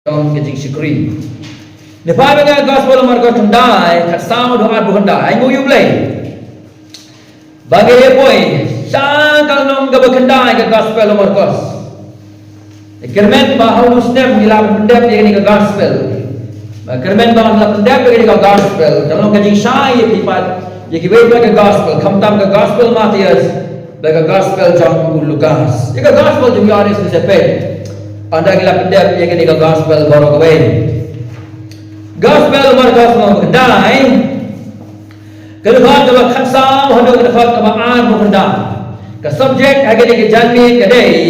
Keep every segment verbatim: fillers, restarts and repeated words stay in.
jong ka jingshakri. Ngi phai bad ka gospel u Markos khyndai, khatsaw haduh arphew khyndai, ai nguh ïa U Blei. Ba ngi ïa poi sha ka lynnong kaba khyndai ka gospel u Markos. Kyrmen ba ha u snem ngi la pyndep ïa kane ka gospel. Ba kyrmen ba ngi la pyndep ïa kane ka gospel, ka long ka jingshai ïa phi pat ïa kiwei pat ka gospel, khamtam ka gospel Mathaios bad ka gospel jong u Lukas. Ïa ka gospel jong u Ïoannis ngi sa peit. Ynda ngi la pyndep ïa kane ka gospel baroh kawei. Gospel u Markos lynnong khyndai, ka dkhot kaba khatsaw haduh ka dkhot kaba arphew khyndai. Ka subject ha kane ka janmiet ka dei: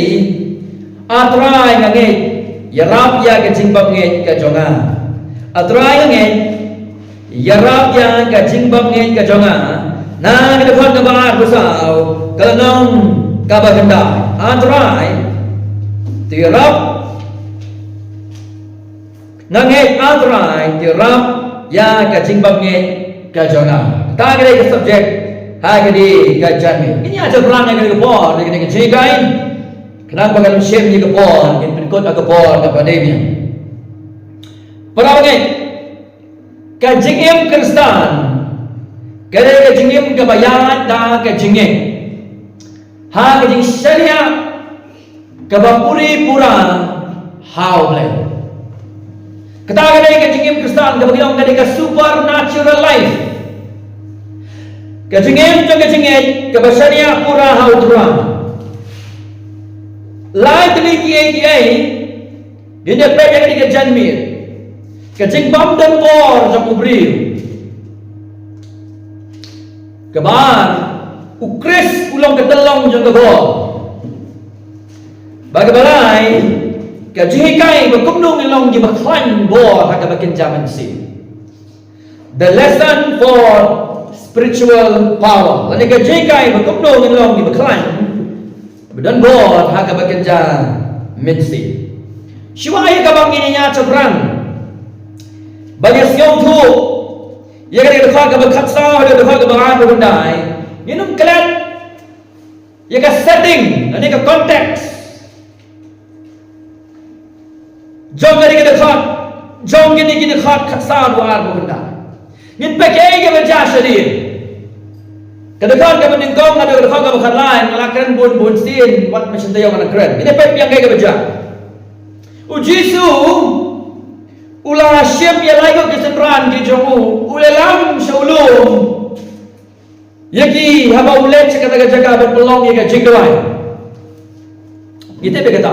A Trai nga ngeit, ïarap ïa ka jingbymngeit ka jong nga. A Trai nga ngeit, ïarap ïa ka jingbymngeit ka jong nga. Na ka dkhot kaba arphew saw, ka lynnong kaba khyndai. A Trai, to ïarap nga ngeit, A Trai, to ïarap ïa ka jingbymngeit ka jong nga. Kata ka dei ka subject ha kane ka janmiet. Ngin ïa shaphrang ha kane ka por, ha kane ka jinghikai. Khnang ba kan ym shim ïa ka por, ngin pynkut ha ka por kaba dei biang. Para bangeit, ka jingim Khristan ka dei ka jingim kaba ïaid da ka jingngeit ha ka jingshaniah kaba puri pura ha U Blei. Kata ka dei ka jingim Khristan kaba ngi ong ka dei ka supernatural life. Ka jingim jong ka jingngeit kaba shaniah pura ha U Trai. Lai tylli kiei kiei ngin ïa peit ha kane ka janmiet. Ka jingbym don bor jong u briew. Kaba ar, u Khrist u long ka tyllong jong ka bor. Ba kaba lai, ka jinghikai ba kumno ngin long kiba khlaiñ bor ha kaba kynja mynsiem. The lesson for spiritual power. Lane ka jinghikai ba kumno ngin long kiba khlaiñ ba don bor ha kaba kynja mynsiem. Shuwa ïa kaba ngin ïa shaphrang, ba ngin sngewthuh ïa kane ka dkhot kaba khatsaw haduh ka dkhot kaba arphew khyndai, ngin ym klet ïa ka setting, ïa ka context jong kane ka dkhot, jong kine ki dkhot khatsaw haduh arphew khyndai. Ngin peit kaei kaba jia shadien. Ka dkhot kaba nyngkong haduh ka dkhot kaba khatlai, nga la kren bun bun sien, wat mynsiem taïew nga la kren. Ngin peit biang kaei kaba jia. U Jisu u la shim ïa laiphew ki synran ki jong u, u la lam sha u lum ïa ki haba u leit sha kata ka jaka ban pynlong ïa ka jingduwai. Ngi tip ïa kata.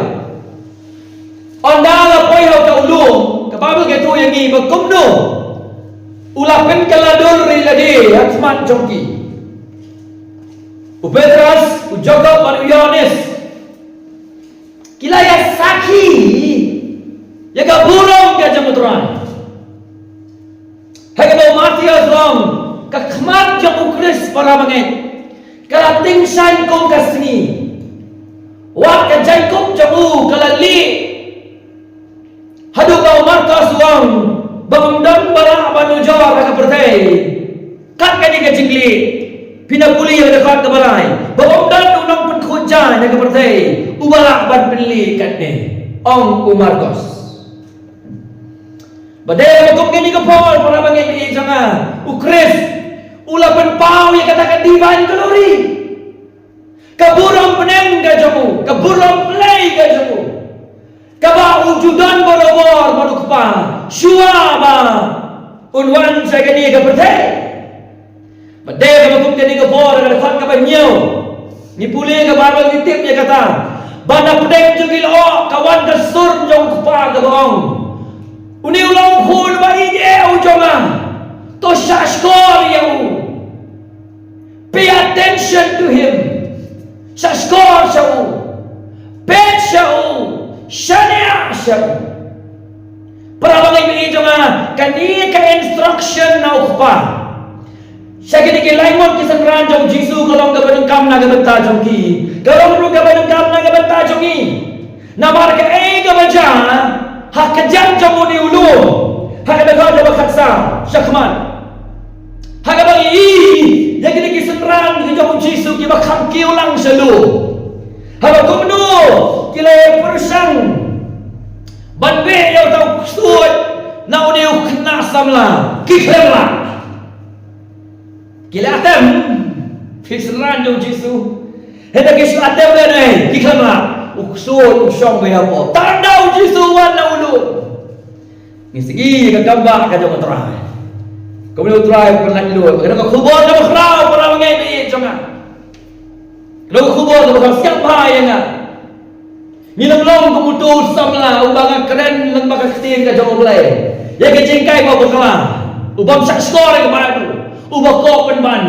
Ynda la poi ha uta u lum, ka Baibl ka ïathuh ïa ngi ba kumno u la pynkylla dur ïa lade ha khmat jong ki. U Petros, u Jakob bad u Ïoannis ki la ïa sakhi ïa ka burom ka jong U Trai. Ha kaba u Mathaios u ong, ka khmat jong u Khrist, para bangeit, ka la tyngshaiñ kum ka sngi. Wat ka jaiñkup jong u ka la lieh. Haduh ba u Markos u ong ba ym don ba lah ban ujor ha ka pyrthei kat kane ka jinglieh. Phin ïa pule ha ka dkhot kaba lai, ba ym don u nongpynkhuid jaiñ ha ka pyrthei uba lah ban pynlieh katne, ong u Markos. Ba dei ba kum kane ka por, para bangeit, ïa jong nga, u Khrist u la pynpaw ïa kata ka divine glory. Ka burom bneng ka jong u, ka burom Blei ka jong u, kaba u ju don barabor bad u Kpa shuwa ba un wan sha kane ka pyrthei. Ba dei kaba kum kane ka por, ka dkhot kaba hynñiew. Ngi pule ka Baibl ngi tip ïa kata. Ba na pdeng jong ki lyoh ka wan ka sur jong u Kpa kaba ong, une u long u khun ba ïeit eh u jong nga. To shah shkor ïa u. Pay attention to him. Shah shkor sha u. Peit sha u. Shaniah sha u. Para bangeit, ïa jong nga, kane ka instruction na u Kpa sha kine ki lai ngut ki synran jong u Jisu ka long kaba donkam na ka bynta jong ki. Ka long ruh kaba donkam na ka bynta jong ngi. Namar kaei kaba jia ha ka jaka jong une u lum, ha ka dkhot kaba khatsaw shakhmat, ha kaba ngi ïohi ïa kine ki synran ki jong u Jisu kiba kham kiew lang sha lum. Haba kumno ki la pyrshang ban beh ïa uta u samla, ki khlem lah. Ki la atem, phi synran ïa u Jisu. Hynda ki shu atem lehse, ki khlem lah. U ksuid, u shong beit hapoh. Tang da u Jisu wan na u lum. Ngi sngew ïa ka kam ba ka jong u Trai. Kumno u Trai u pynlait lut. Ka dei ka khubor kaba khraw para bangeit ba ïeit jong nga. Ka dei ka khubor kaba khraw, sngap bha ïa nga. Ngin ym long kum uto u samla uba nga kren lyngba ka ktien ka jong U Blei. Ïa ka jinghikai ba bakla. U bym shah shkor ïa ka Baibl. Uba koh pynban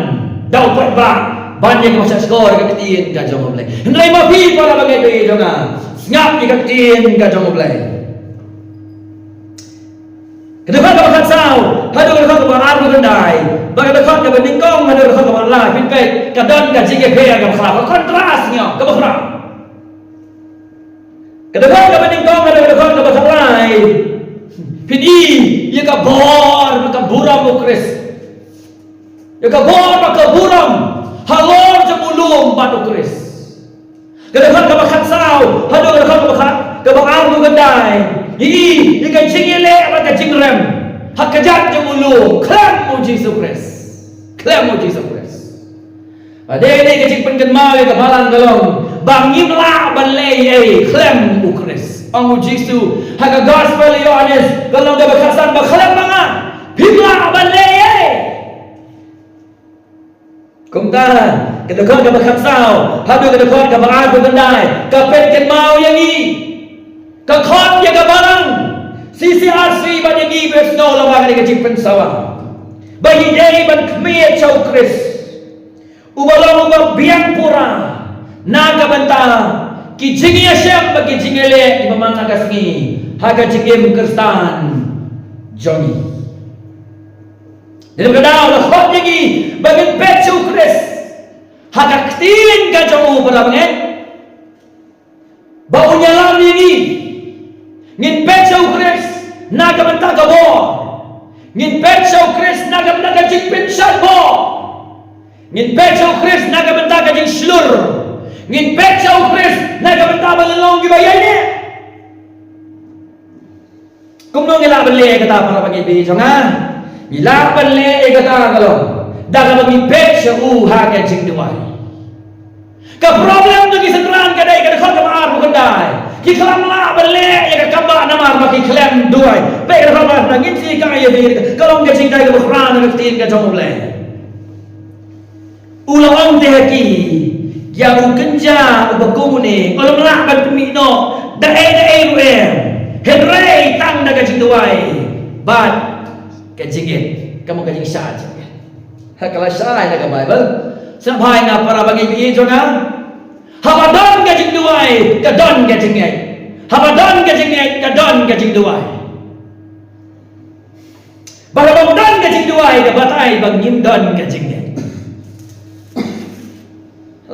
da u paidbah ban ïa kaba shah shkor ïa ka ktien ka jong U Blei. Hynrei ma phi para bangeit ba ïeit jong nga, sngap ïa ka ktien ka jong U Blei. Ka dkhot kaba khatsaw haduh ka dkhot kaba arphew khyndai, bad ka dkhot kaba nyngkong haduh ka dkhot kaba lai, phin peit ka don ka jingïapher kaba khraw, ka kontras, ngi ong, kaba khraw. Ka dkhot kaba nyngkong haduh ka dkhot kaba khatlai, phin i ïa ka bor bad ka burom U Khrist. Ïa ka bor bad ka burom halor jong u lum bad U Khrist. Ka dkhot kaba khatsaw haduh ka dkhot kaba khat, kaba arphew khyndai, i ïa ka jingïaleh bad ka jingrem ha kjat jong u lum khlem U Jisu Khrist. Khlem U Jisu Khrist. Ba dei ne ka jingpynkynmaw ïa ka balang ka long ba ngim lah ban leh ei khlem U Khrist. Ong U Jisu ha ka Gospel Ïoannis ka lynnong kaba khatsan, ba khlem ma nga phim lah ban leh ei. Kumta ka dkhot kaba khatsaw haduh ka dkhot kaba arphew khyndai ka pynkynmaw ïa ngi, ka khot ïa ka balang C C R C bad ïa ngi ba sngewbha, ka dei ka jingpynsawa ba ngi dei ban khmih sha U Khrist uba long uba biang pura na ka bynta ki jingïashem bad ki jingïaleh kiba man la ka sngi ha ka jingim Khristan jong ngi. Dei ka daw la khot ïa ngi ba ngin peit sha U Khrist ha ka ktien ka jong u, para bangeit, ba un ïalam ïa ngi. Ngin peit sha U Khrist na ka bynta ka bor. Ngin peit sha U Khrist na ka bynta ka jingpynshait bor. Ngin peit sha U Khrist na ka bynta ka jingshlur. Ngin peit sha U Khrist na ka bynta ba ngin long kiba ïaineh. Kumno ngi lah ban leh ïa kata, para bangeit ba ïeit jong nga? Ngi lah ban leh ïa kata ka long da kaba ngi peit sha u ha ka jingduwai. Ka problem jong ki synran ka dei ka dkhot kaba arphew khyndai, ki khlem lah ban leh ïa ka kam ba namar ba ki khlem duwai. Peit ka dkhot ba arphew khyndai, ngin sa hikai ïa phi, ka long ka jinghikai kaba khraw na ka ktien ka jong U Blei. U la ong te ha ki, ïa u kynja uba kum une, u lem lah ban pynmih noh da ei da ei ruh em, hynrei tang da ka jingduwai bad ka jingngeit. Ka mut ka jingshai jingngeit. Ha ka la shai na ka Baibl. Sngap bha ïa nga, para bangeit ba ïeit jong nga. Haba don ka jingduwai ka don ka jingngeit. Haba don ka jingngeit ka don ka jingduwai. Ba la bym don ka jingduwai ka batai ba ngim don ka jingngeit.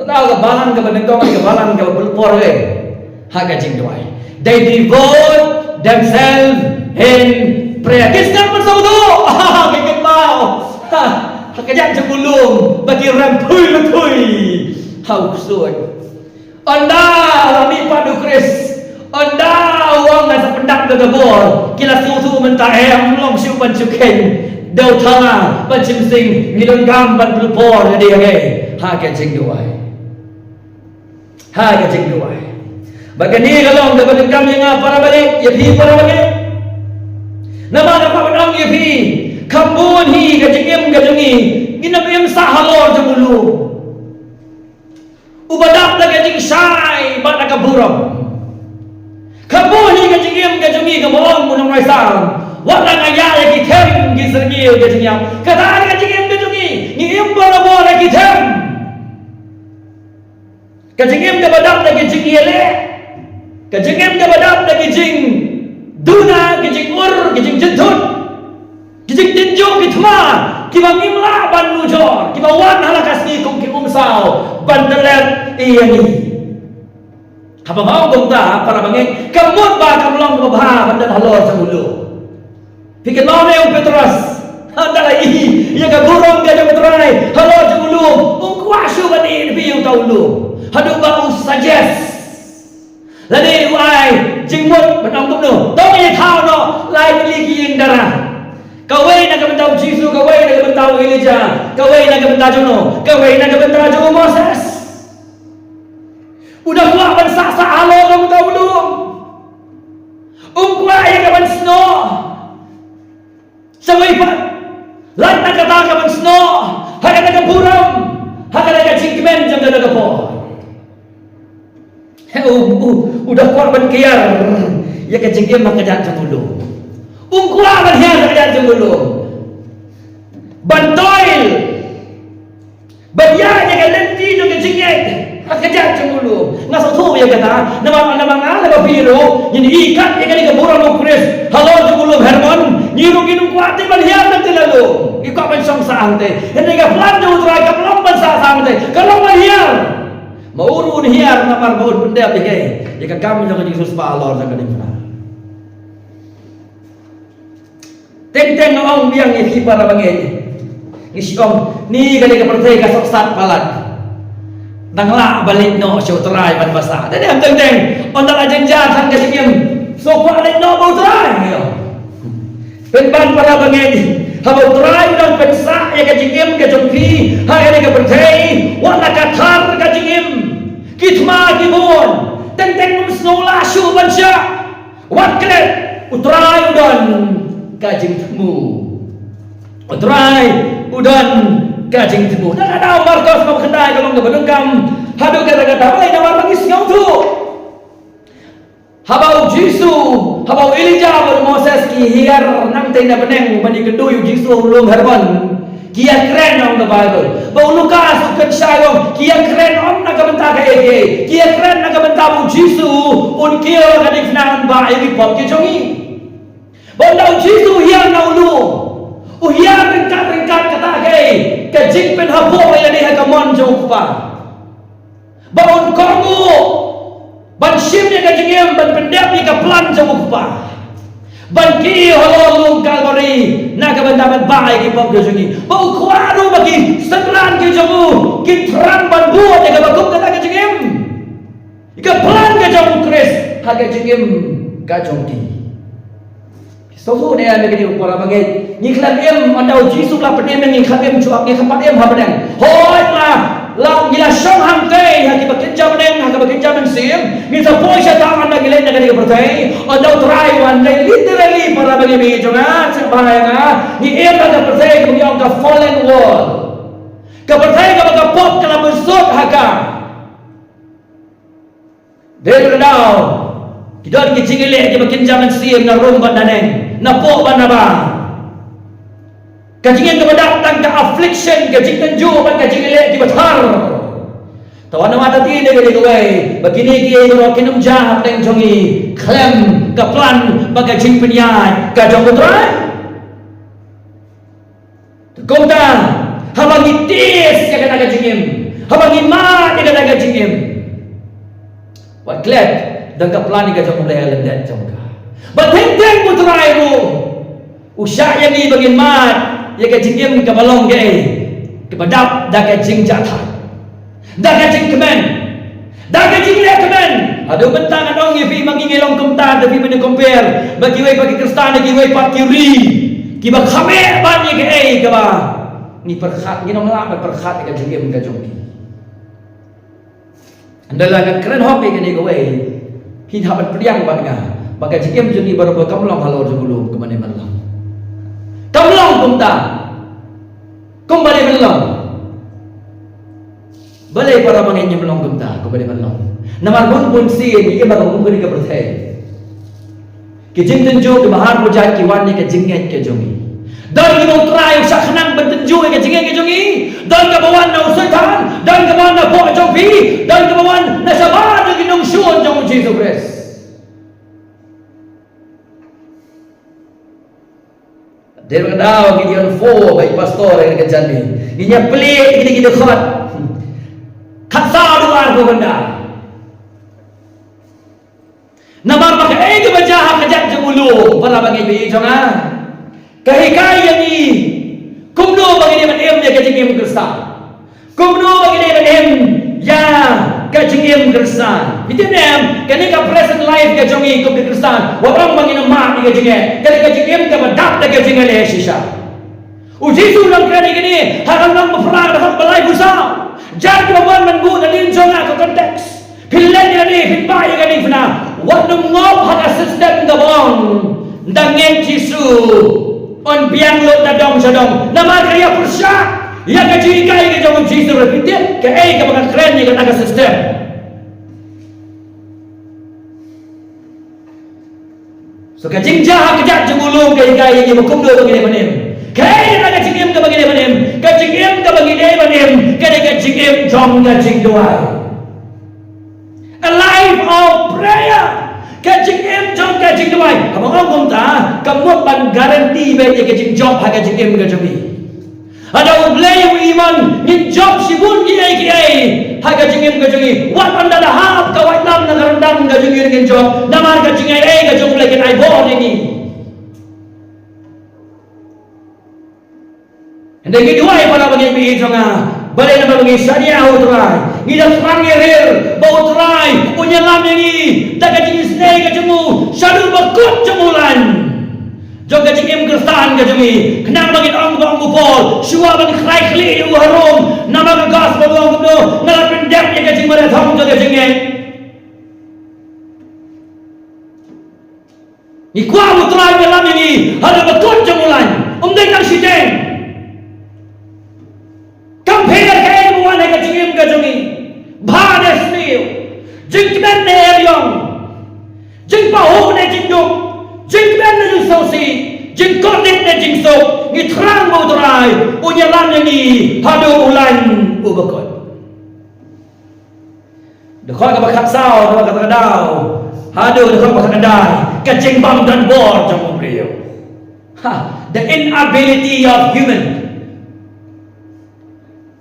Tang ka balang kaba nyngkong, ka balang kaba bul por leh ha ka jingduwai. They devote themselves in prayer. Ki sngap mynsiem, ha ka kynmaw ha ka jaka jong u lum ba ki rem thui thui ha u ksuid. Ynda la mih pat u Khrist, ynda u ong nga sa pyndap da ka bor, ki la sngewthuh mynta, em, long shuh ban shu kheiñ da u thala ban shim sing, ngi donkam ban bul por ïa dei ha ngi ha ka jingduwai. Ha ka jingduwai. Ba kane ka long kaba donkam ïa nga, para bangeit, ïa phi, para bangeit. Namar nga kwah ban ong ïa phi, kham bun hi ka jingim ka jong ngi ngin ym im sah halor jong u lum uba dap da ka jingshai bad da ka burom. Kham bun hi ka jingim ka jong ngi, kaba ong u nongrai Salm, wat la nga ïaid ïa ki them ki syrngiew ka jingïap. Kata ka jingim ka jong ngi, ngi im barabor ïa ki them. Ka jingim kaba dap da ki jingïaleh, ka jingim kaba dap da ki jingduna, ki jingur, ki jingjynthut, ki jingtynjuh, ki thma, kiba ngim lah ban nujor, kiba wan ha la ka sngi kum ki umsaw ban tyllet ïa ngi. Haba ma ong kumta, para bangeit, ka mut ba kam long kaba bha ban don halor jong u lum. Phi kynmaw ne u Petros, haba la ïohi ïa ka burom ka jong u Trai halor jong u lum, um kwah shuh ban ïeh ïa uta u lum, haduh ba u suggest lane u ai jingmut ban ong kumno, to ngin ïa thaw noh lai tylli ki ïing dara. Kawei na ka bynta u Jisu, kawei na ka bynta u Elijah, kawei na ka bynta jong no, kawei na ka bynta jong u Moses. U da kwah ban sah sah halor jong uta u lum. Um kwah ïa ka ban snoh. Sa wei pat, lait na kata ka ban snoh ha kata ka burom, ha kata ka jingkmen jong kata ka por. He, u, u, u da kwah ban kiar ïa ka jingim ha ka jait jong u lum. Um kwah ban hiar ha ka jait jong u lum. Ban toil, ban ïaid ïa ka lynti jong ka jingngeit ha ka jait jong u lum. Nga sngewthuh ïa kata, namar, namar nga lem bad phi ruh ngin ïohi kat ïa kane ka burom u Khrist halor jong u lum Hermon. Ngi ruh ngim kwah te ban hiar hangtei la lum, ngi kwah ban shong sah hangtei. Hynrei ka plan jong u Trai kam long ban sah sah hangtei, ka long ban hiar. Ma u ruh un hiar namar ba un pyndep ïa ka, ïa ka kam jong ka jingsiewspah halor jong ka diengphna. Teng teng nga ong biang ïa phi para bangeit. Ngi shu ong, ni kane ka pyrthei ka sohsat palat. Dang lah ban leit noh sha u Trai ban basa. Te ne em teng teng, ynda la jynjar tang ka jingim, sngewkwah leit noh bad u Trai, ïa. Pynban para bangeit, haba u Trai u dang pynsah ïa ka jingim ka jong phi ha kane ka pyrthei, wat la ka thar ka jingim, ki thma ki bun, teng teng ym sngew lah shuh ban shah. Wat klet, u Trai u don ka jingthmu. U Trai u don ka jingthmu. Na ka daw Markos bad khyndai ka long kaba donkam haduh katta katta, balei? Namar ba ngi sngewthuh, haba u Jisu, haba u Elijah bad u Moses ki hiar nangtei na bneng ban ïakynduh ïa u Jisu ha u lum Hermon, ki ïakren, ong ka Baibl. Bad u Lukas u pynshai ong, ki ïakren ym na ka bynta kaei kaei, ki ïakren na ka bynta ba u Jisu un kiew ha ka diengphna ban bah ïa ki pop ki jong ngi. Bad ynda u Jisu u hiar na u lum, u hiar ryngkat ryngkat, kata kaei, ka jingpynhapoh ïa lade ha ka mon jong u Kpa. Ba un kohnguh ban shim ïa ka jingim, ban pyndep ïa ka plan jong u Kpa, ban kiew halor lum Kalbari na ka bynta ban bah ïa ki pop ki jong ngi. Ba u kwah ruh ba ki synran ki jong u kin thrang ban bud ïa kaba kum kata ka jingim, ïa ka plan ka jong u Khrist ha ka jingim ka jong ki. Sngewthuh ne em ïa kane, para bangeit? Ngi khlem im, ynda u Jisu u la pynim, ngi khlem im shuh, ngi khlem pat im ha bneng. Hooid, la, la, ngi la shong hangtei ha kiba kynja bneng, ha kiba kynja mynsiem. Ngi sa poi shata ynda ngi leit na kane ka pyrthei. Ynda u Trai u wan, lei literally, para bangeit jong nga, sngewbha ïa nga, ngi im ha ka pyrthei kaba ngi ong ka fallen world. Ka pyrthei kaba ka pop ka la mynsut ha ka. Dei ba ka daw ki don ki jingïaleh kiba kynja mynsiem na rum bad na neng, na pop bad na bah. Ka jingim kaba dap tang ka affliction, ka jingtynjuh bad ka jingïaleh kiba thar. Te wat na mata ti dei ka dei kawei ba kine kiei baroh kin ym jia hapdeng jong ngi khlem ka plan bad ka jingpynïaid ka jong u Trai. Te kumta, haba ngi test ïa kata ka jingim, haba ngi mad ïa kata ka jingim, wat klet, don ka plan ka jong U Blei ha lyndet jong ka. Bad teng teng U Trai ruh u shah ïa ngi ba ngin mad ïa ka jingim kaba long kaei, kaba dap da ka jingjahthait. Da ka jingkmen, da ka jingleh kmen. Haduh mynta ngan ong ïa phi, ma ngi ngi long kumta, da phi ban compare bad kiwei pat ki Khristan, da kiwei pat ki ri kiba kham eh ban ïa kaei kaba ngi pyrkhat, ngin ym lah ban pyrkhat ïa ka jingim ka jong ki. Ynda la ngan kren hok ïa kane kawei, phin hap ban pdiang bad nga ba ka jingim jong ngi baroh kam long halor jong u lum kumba dei ban long. Kam long kumta kumba dei ban long. Balei para bangeit, ngim long kumta kumba dei ban long? Namar bun bun sien ngi im ha ka kum kane ka pyrthei, ki jingtynjuh kiba har bujait ki wan ïa ka jingngeit ka jong ngi. Don kiba U Trai u shah khnang ban tynjuh ïa ka jingngeit ka jong ngi. Don kaba wan na u Soitan, don kaba wan na pop jong phi, don kaba wan na shabar jong ki nongshun jong U Jisu Khrist. Dei ba ka daw ngi ïa pho ba i pastor ïa ka jani, ngi ïa plie ïa ki dkhot. Khatsaw dkhot arphew khyndai. Namar ba kaei kaba jia ha ka jait jong u lum, para bangeit ba ïeit jong nga, ka hikai ïa ngi kumno ba ngi dei ban im ïa ka jingim Khristan. Kumno ba ngi dei ban im ïa Ka jingim Khristan. Phi tip ne em, kane ka present life ka jong ngi kum ki Khristan. Wat ong ba ngin ym mad ïa ka jingeh. Kane ka jingim kaba dap da ka jingeh leh shisha. U Jisu u la kren ïa kane ha ka lynnong ba phra, dkhot ba lai phew saw. Jan kiba bun ban buh na liang jong nga ka context. Phin leit ïa kane, phin peit ïa kane, phin ong, wat nym ngop ha ka system kaba ong, ynda ngeit Jisu yn biang lut na dong sha dong. Namar ka ïa pyrshah ïa ka jinghikai ka jong u Jisu. Phi tip kaei kaba nga kren ïa kata ka system. So ka jingjia ha ka jait jong u lum ka hikai ïa ngi ba kumno ba ngi dei ban im. Kaei kata ka jingim kaba ngi dei ban im? Ka jingim kaba ngi dei ban im ka dei ka jingim jong ka jingduwai. A life of prayer. Ka jingim jong ka jingduwai. Haba nga ong kumta, ka mut ban guarantee beit ïa ka jingjop ha ka jingim ka jong ngi. Lada U Blei u ïohi, ngin jop shibun kiei kiei ha ka jingim ka jong ngi. Wat ynda la hap ka waitlam na ka ryndang ka jong ngi, ngin jop, namar ka jingaiei ka jong U Blei kan ai bor ïa ngi. Hynrei ngi duwai, para bangeit jong nga, balei? Namar ba ngi shaniah ha U Trai. Ngi da thrang ïarir ba U Trai un ïalam ïa ngi da ka jingisynei ka jong u shaduh ba kut jong u laiñ jong ka jingim Khristan ka jong ngi. Khnang ba ngin ong, ba ong u Paul, shuwa ban khlai khlieh ïa u harum, namar ka gospel u ong kumno, nga la pyndep ïa ka jingmareh thong jong ka jingngeit. Ngi kwah U Trai un ïalam ïa ngi haduh ba kut jong u laiñ, ym dei tang shiteng. Kam pher kaei ba wan ha ka jingim ka jong ngi, bha ne sniew, jingkmen ne eriong, jingpahuh ne jingduk, jingkmen ne jingsngewsih, jingkordit ne jingsuk, ngi thrang ba U Trai un ïalam ïa ngi haduh u laiñ uba kut. Dkhot kaba khatsaw, kaba khatdaw haduh dkhot kaba khatkhyndai, ka jingbymdonbor jong u briew. Ha, the inability of human,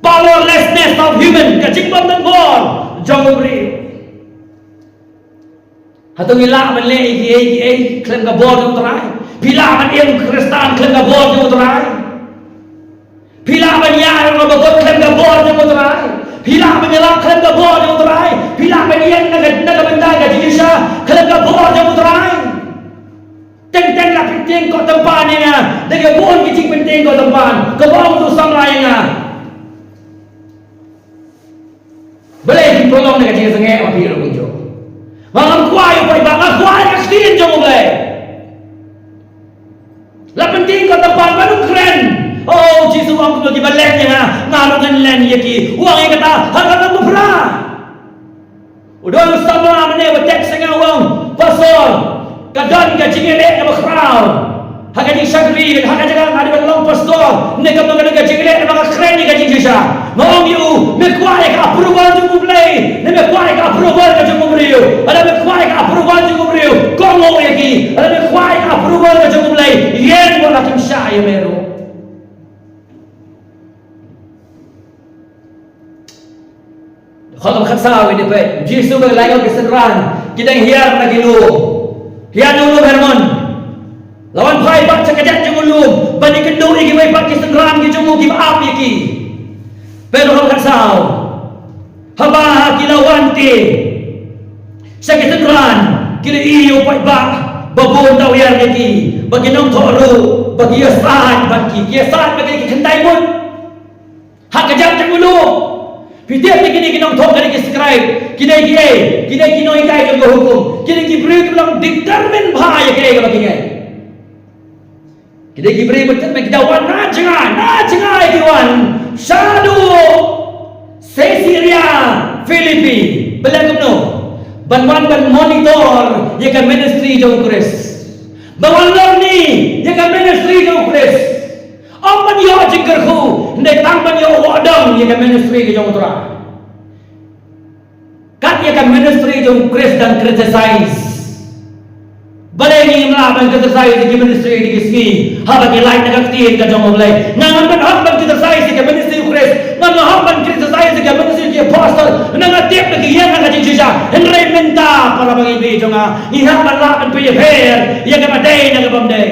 powerlessness of human, ka jingbymdonbor jong u briew. Hato ngi lah ban leh kiei kiei khlem ka bor jong U Trai? Phi lah ban im Khristan khlem ka bor jong U Trai? Phi lah ban ïaid ha ka bor khlem ka bor jong U Trai? Phi lah ban ïalap khlem ka bor jong U Trai? Phi lah ban ïeng na ka, na ka bynta ka jingshisha khlem ka bor jong U Trai? Teng teng la pyntieng ko tympan ïa nga da ka bun ki jingpyntieng ko tympan, kaba ong u samla ïa nga. Balei phi pynlong na ka jingsngewsih ma phi ruh kumjuh? Nga ngam kwah ïa u paidbah, nga kwah ïa ka ktien jong U Blei. La pyntieng ko tympan ban ym kren. O Jisu u ong kumno, kiba len ïa nga, nga ruh ngan len ïa ki. U ong ïa kata ha ka lynnong ba phra. U don u samla mynne ba text ïa nga, u ong, Pastor, ka don ka jingïaleh kaba khraw ha ka jingshakri, ha ka jaka nga dei ban long pastor, ne ka don ka jingïaleh kaba nga kren ïa ka jingshisha. Nga ong ïa u, me kwah ïa ka approval jong U Blei ne me kwah ïa ka approval ka jong u briew? Lada me kwah ïa ka approval jong u briew, kohnguh ïa ki. Lada me kwah ïa ka approval ka jong U Blei, ïeng, wat la kim shah ïa me ruh. Dkhot kaba khatsaw, ngi peit, Jisu bad ki lai ngut ki synran ki dang hiar na ki lum, hiar na u lum Hermon. La wan phai pat sha ka jait jong u lum ban ïakynduh ïa kiwei pat ki synran ki jong u kiba ap ïa ki. Peit dkhot kaba khatsaw. Haba ki la wan te sha ki synran, ki la ïohi ïa u paidbah ba bun da hiar ïa ki, ba ki nongthoh ruh ba ki ïasaid bad ki, ki ïasaid bad ki, ki khyndai ngut. Ha ka jait jong u lum. Phi tip ne, kine ki nongthoh, kine ki scribe, kine ki ei, kine ki nonghikai jong ka hukum, kine ki briew kiba long determined bha ïa kaei kaba ki ngeit. Kine ki briew ba tip ba ki da wan na jngai, na jngai ki wan shaduh Caesarea Philippi. Balei kumno? Ban wan ban monitor ïa ka ministry jong u Khrist. Ban wan lorni ïa ka ministry jong u Khrist. Ym ban ïoh jingkyrkhu, hynrei tang ban ïoh wad ïa ka ministry ka jong u Trai. Kat ïa ka ministry jong u Khrist dang criticize. Balei ngim lah ban criticize ïa ki ministry ïa ki sngi haba ki lait na ka ktien ka jong u Blei? Nga ngam don hok ban criticize ïa ka ministry u Khrist. Ngam don hok ban criticize ïa ka ministry ki apostle. Nga tip ba ki ïeng ha ka jingshisha. Hynrei mynta, para bangeit jong nga, ngi hap ban lah ban pynïapher ïa kaba dei na kaba ym dei.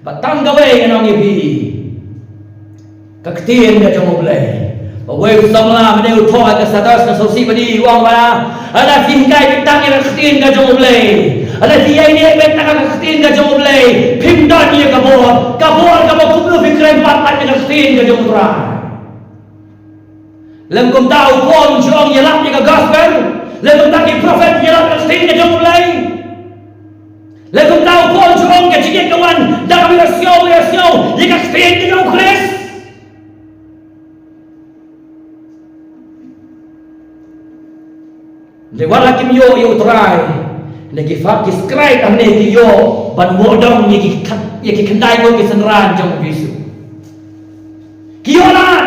Bad tang kawei ngan ong ïa phi, ka ktien ka jong u Blei. Ba wei u samla mynne u thoh ha ka status ka sawsih bad i, u ong ba lada phi hikai beit tang ïa ka ktien ka jong U Blei, lada phi ïaineh beit tang ha ka ktien ka jong U Blei, phim don ïa ka bor. Ka bor kaba kumno phi kren pat ïa ka ktien ka jong U Trai. Lem kumta u Paul u ong ïalap ïa ka gospel. Lem kumta ki prophet ïalap ïa ka ktien ka jong U Blei. Lem kumta u Paul u ong ka jingngeit ka wan da kaba ïohsngew, ïohsngew ïa ka ktien ka jong U Khrist. Hynrei wat la kim ïoh ïa U Trai, hynrei ki fa, ki scribe hangne ki ïoh ban wad dong ïa ki kha-, ïa ki khyndai ngut ki synran jong U Jisu. Ki ïoh lad,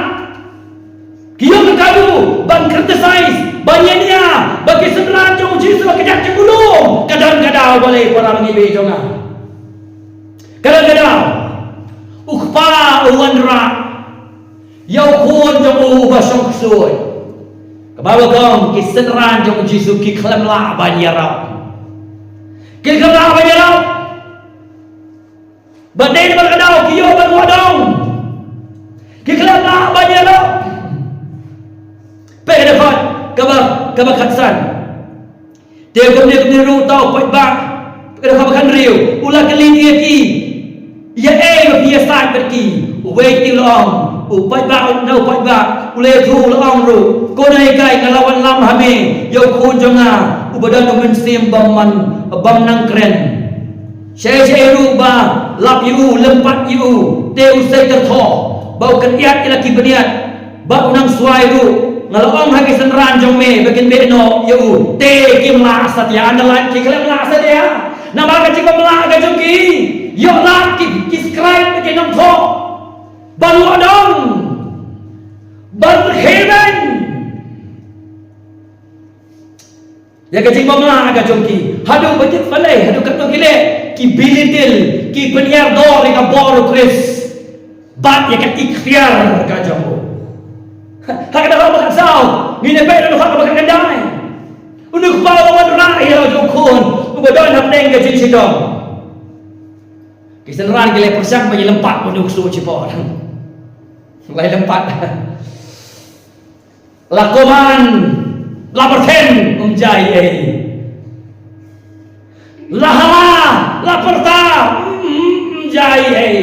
ki ïoh ka kadu ban criticize, ban ïania ba ki synran jong U Jisu ba ki jaitbynriew. Ka don ka daw balei, para bangeit baieit jong nga. Ka don ka daw u kpa u wanrah ïa u khun jong u uba shong ksuid. Ka Baibl ka ong ki synran jong U Jisu ki khlem lah ban ïarap. Ki khlem lah ban ïarap. Ba dei namar ka daw ki ïoh ban wad dong. Ki khlem lah ban ïarap. Peit ka dkhot kaba, kaba khatsan. Te kumne kumne ruh uta u paidbah, ka dkhot ba khathynriew, u la kylli ïa ki, ïa ei ba phi ïasaid bad ki? Uwei te u la ong, u paidbah, na u paidbah u la ïathuh, u la ong ruh, ko nonghikai, nga la wanlam ha me ïa u khun jong nga uba don u mynsiem bym man, bym nang kren. Shaei shaei ruh ba lap ïa u, lympat ïa u, te u sei tyrthoh, ba u kyndiat ïa la ki bniat. Bad u nang swai ruh, nga la ong ha ki synran jong me ba kin beh noh ïa u, te kim lah satia. Underline, ki khlem lah satia. Namar ka jingbymlah ka jong ki, ïoh lad ki, ki scribe, ki nongthoh ban wad dong, ban rkhie beiñ ïa ka jingbymlah ka jong ki. Haduh ba tip balei, haduh katno ki leh, ki belittle, ki pynïar dor ïa ka bor U Khrist bad ïa ka ikhtiar ka jong u. Ha ka dkhot ba khatsaw ngin ïa peit, dkhot ba khatkhyndai. Une u kpa u la wanrah ïa la u khun uba don hapdeng ka jingshitom. Ki synran ki la pyrshang ban ïalympat, une u ksuid shipor. La ïalympat. La command, la pyrthen, um jia ei ei. La hala, la pyrta, um, um jia ei ei.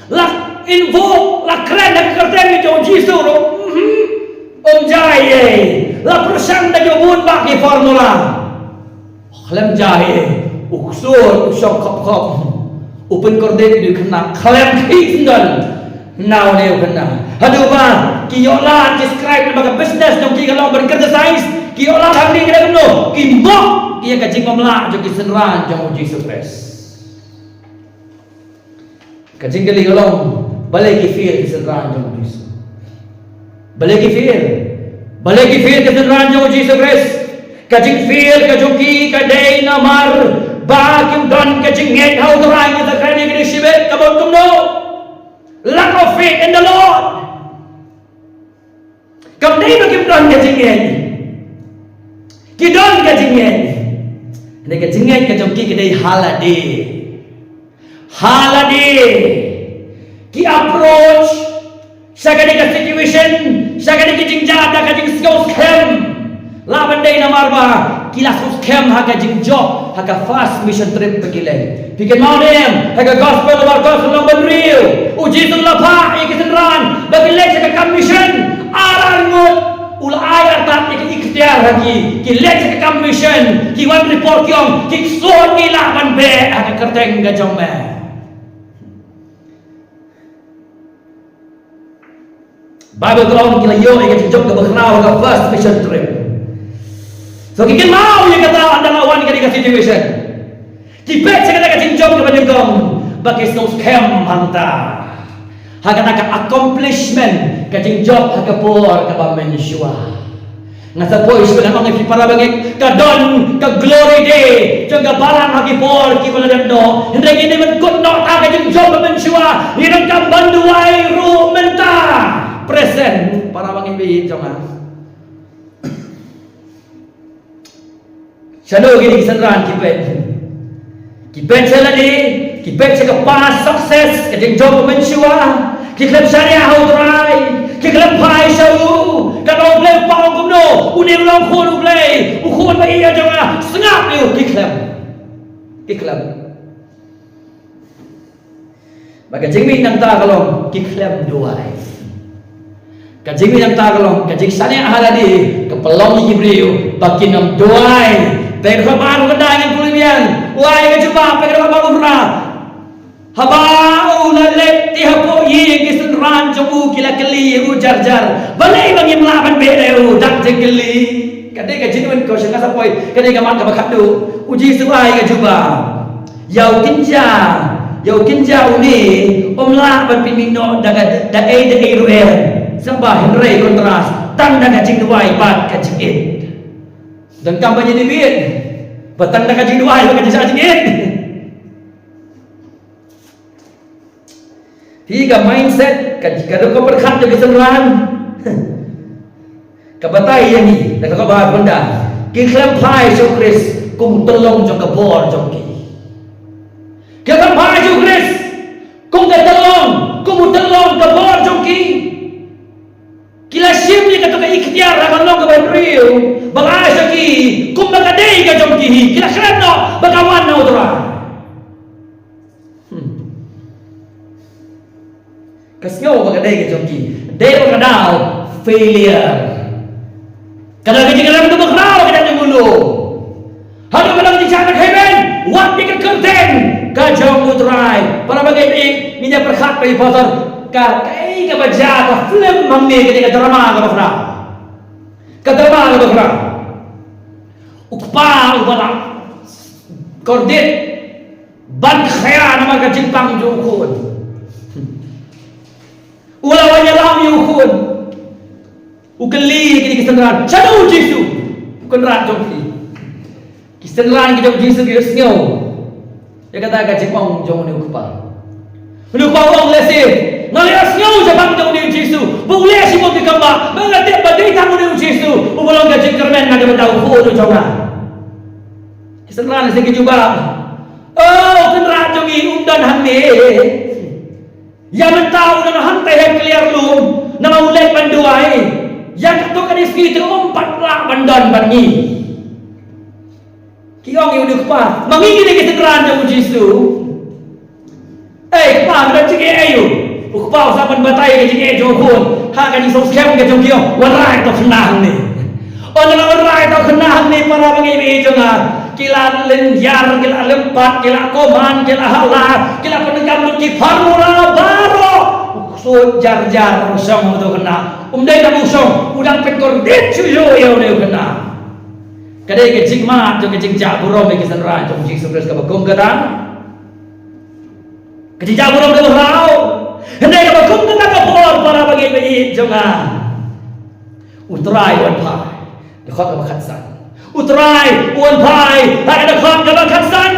La invoke, la kren ha ka kyrteng jong U Jisu ruh, um, um jia ei ei. La pyrshang da ki bun bah ki formula. Khlem jia ei ei, u ksuid u shong khop khop. U pynkordit ïa u khynnah, khlem khih syndon na une u khynnah. Haduh ba ki ïoh lad ki scribe, namar ka business jong ki ka long ban criticize, ki ïoh lad hangne, ka dei kumno? Ki mok ïa ka jingbymlah jong ki synran jong U Jisu Khrist. Ka jingkylli ka long, balei ki fail ki synran jong U Jisu? Balei ki fail? Balei ki fail ki synran jong U Jisu Khrist? Ka jingfail ka jong ki ka dei namar ba kim don ka jingngeit ha U Trai. Ngi sa kren ïa kane shibit, ka mut kumno? Lack of faith in the Lord. Kam dei ba kim don ka jingngeit. Ki don ka jingngeit. Hynrei ka jingngeit ka jong ki ka dei ha lade. Ha lade. Ki approach sha kane ka situation, sha kane ka jingjia da ka jingsngewskhem. Lah ban dei namar ba ki la sngewskhem ha ka jingjop ha ka first mission trip ba ki leit. Phi kynmaw ne em, ha ka Gospel u Markos lynnong ba hynriew, U Jisu u la phah ïa ki synran ba kin leit sha ka kam mission ar ar ngut. U la ai artat ïa ki ikhtiar ha ki, ki leit sha ka kam mission, ki wan report, ki ong, ki ksuid ki lah ban beh ha ka kyrteng ka jong me. Baibl ka ong ki la ïoh ïa ka jingjop kaba khraw ha ka first mission trip. So ki kynmaw ïa kata ynda la wan ïa kane ka situation. Ki peit sha kata ka jingjop kaba nyngkong ba ki sngewskhem hangta ha kata ka accomplishment ka jingjop ha ka por kaba mynshuwa. Nga sa poi shuwa ngan ong ïa phi para bangeit, ka don ka glory day jong ka balang ha ki por kiba la dep noh. Hynrei ngin ym kut noh ha ka jingjop ba mynshuwa, ngi donkam ban duwai ruh mynta. Present, para bangeit baieit jong nga. Shano kine ki synran ki peit? Ki peit sha lade, ki peit sha ka past success, ka jingjop ba mynshuwa. Ki khlem shaniah ha U Trai, Ki khlem phai sha u. Katba U Blei u pang kumno, une u long khun U Blei, u khun ba ïeit jong nga, sngap ïa u. Ki khlem. Ki khlem. Bad ka jingmih nangta ka long ki khlem duwai. Ka jingmih nangta ka long ka jingshaniah ha lade ka pynlong ïa ki briew ba kin ym duwai. Peit ka dkhot ba ar, ngan pule biang. Wai ka jubab, peit ka dkhot ba ar. Haba u la leit te hapoh ïing, ki synran jong u ki la kylli ïa u jar jar, balei ba ngim lah ban beh ïa u? Dak jingkylli. Ka dei ka genuine question, nga sa poi ka dei ka mat kaba khatduh. U Jisu ai ka jubab. Ïa u kynja, ïa u kynja une, ym lah ban pynmih noh da ka, da ei da ei ruh em. Sngewbha hynrei kontras, tang da ka jingduwai bad ka jingïeit. Donkam ba ngin ïeit, ba tang da ka jingduwai bad ka jingshah jingïeit. Hi ka mindset, ka, ka rukom pyrkhat jong ki synran. Ka batai ïa ngi da ka ba bynda. Ki khlem phai sha U Khrist kum u tyllong jong ka bor jong ki. Ki khlem phai sha U Khrist kum ka tyllong, kum u tyllong ka bor jong ki. Ki la shim ïa kato ka iktiar ha ka long kaba briew ba la ai sha ki, kumba ka dei ka jong ki hi. Ki la khlem noh ba ka wan na U Trai. Hmm. Ka sngew ba ka dei ka jong ki. Dei ba ka dei failure. Ka dei ka jingkyrmen kaba khraw ka dei ka mulu. Haduh ba dang jingshah na ka haiben, wat ïa ka kyrteng ka jong U Trai. Para bangeit, ngin ïa pyrkhat ba ïa pastor, ka, kaei kaba jia, ka film hangne, ka dei ka drama kaba khraw. Ka drama kaba khraw. U kpa uba la kordit ban khia namar ka jingpang jong u khun. U la wan ïalam ïa u khun. U kylli ïa kine ki synran, shaduh U Jisu, u Kynrad jong phi. Ki synran ki jong U Jisu ki sngew ïa kata ka jingong jong une u kpa. Une u kpa u ong lehse, nga la ïohsngew shaphang jong une U Jisu ba u leh shibun ki kam, bad nga tip ba dei tang une U Jisu uba long ka jingkyrmen na ka bynta u khun u jong nga. Ki synran lehse ki jubab, o Kynrad jong ngi, um don hangne. Ïa mynta u don hangtai ha kliar lum, namar u leit ban duwai. Ïa kato ka dei sngi te um pat lah ban don bad ngi. Ki ong ïa une u kpa, ma ngi ngi dei ki synran jong U Jisu. Ei kpa, me don jingeh aïu? U kpa u sa ban batai ka jingeh jong u khun ha ka jingsngewskhem ka jong ki, ong, wanrah to khynnah hangne. Ong, wanrah to khynnah hangne, para bangeit jong nga. Ki la lynñiar, ki la lympat, ki la comment, ki la halla, ki la pyndonkam lut ki formula baroh. U ksuid jar jar u shong uto u khynnah. Um dei tang u shong, u dang pynkordit shuh shuh ïa une u khynnah. Ka dei ka jingmad jong ka jingjah burom ïa ki synran jong U Jisu Khrist kaba kum kata. Ka jingjah burom kaba khraw. Hynrei kaba kum kata ka por, para bangeit ba ïeit jong nga, U Trai u wan phai. Dkhot kaba khatsan. U Trai u wan phai ha ka dkhot kaba khatsan.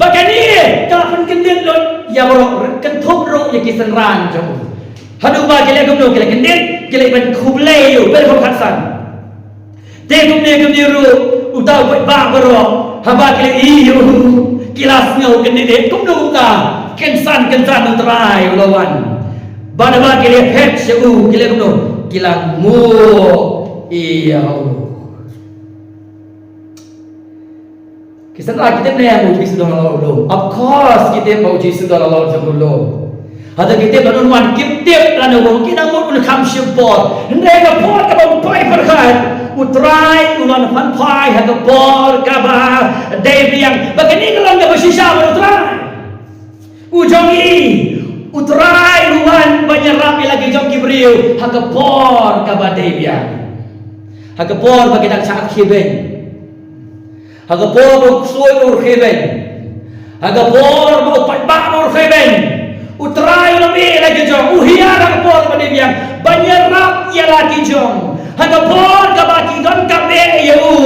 Bad kane ka la pynkyndit lut ïa baroh, kynthup ruh ïa ki synran jong u. Haduh ba ki leh kumno, ki la kyndit, ki la ban khublei ïa u. Bad dkhot khatsan. Te kumne kumne ruh uta u paidbah baroh haba ki la ïohi ïa u, ki la sngew kyndit kumno kumta, kynsan kynsan U Trai u la wan. Bad haba ki la phet sha u, ki la kumno, ki la nguh ïa u. Ki synran ki tip ne em ba U Jisu don halor u lum? Of course ki tip ba U Jisu don halor jong u lum. Hata ki tip lano un wan, kim tip lano ba un, ki nang mut un kham shim por. Hynrei ka por kaba um poi pyrkhat, U Trai u la pynphai ha ka por kaba dei biang. Ba kane ka long kaba shisha bad U Trai. U jong ngi, U Trai u wan ban ïarap ïa la ki jong ki briew ha ka por kaba dei biang. Ha ka por ba ki dang shah khie beiñ. Ha ka por ba u ksuid u rkhie beiñ. Ha ka por ba u paidbah u rkhie beiñ. U Trai u la mih ïa la ki jong u, u hiar ha ka por ba dei biang ban ïarap ïa la ki jong. Ha ka por kaba ki donkam eh ïa u,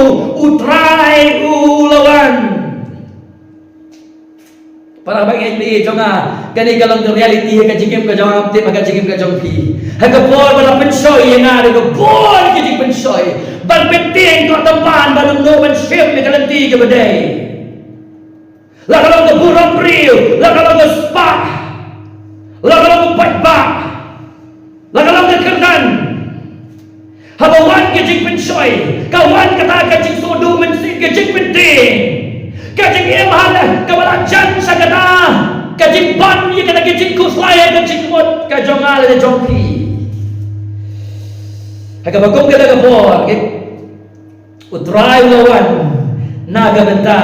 U Trai u la wan. Para bangeit ba ïeit jong nga, kane ka long ka reality ha ka jingim ka jong nga, tip ha ka jingim ka jong phi. Ha ka por ba la pynshoi ïa nga da ka bun ka jingpynshoi, ban pyntieng ka tympan, ban ym noh ban shim ïa ka lynti kaba dei. La ka long ka burom briew, la ka long ka spah, la ka long ka paidbah, la ka long ka kyrdan, Ka wan ka jingpynshoi, ka wan kata ka jingsngewduh mynsiem, ka jingpyntieng, ka jingim ha la, kaba la jan sha kata ka jingban ïa kata ka jingkhuslai, ka jingmut ka jong nga lane jong phi. Ha kaba kum kata ka por, ki, U Trai u la wan na ka bynta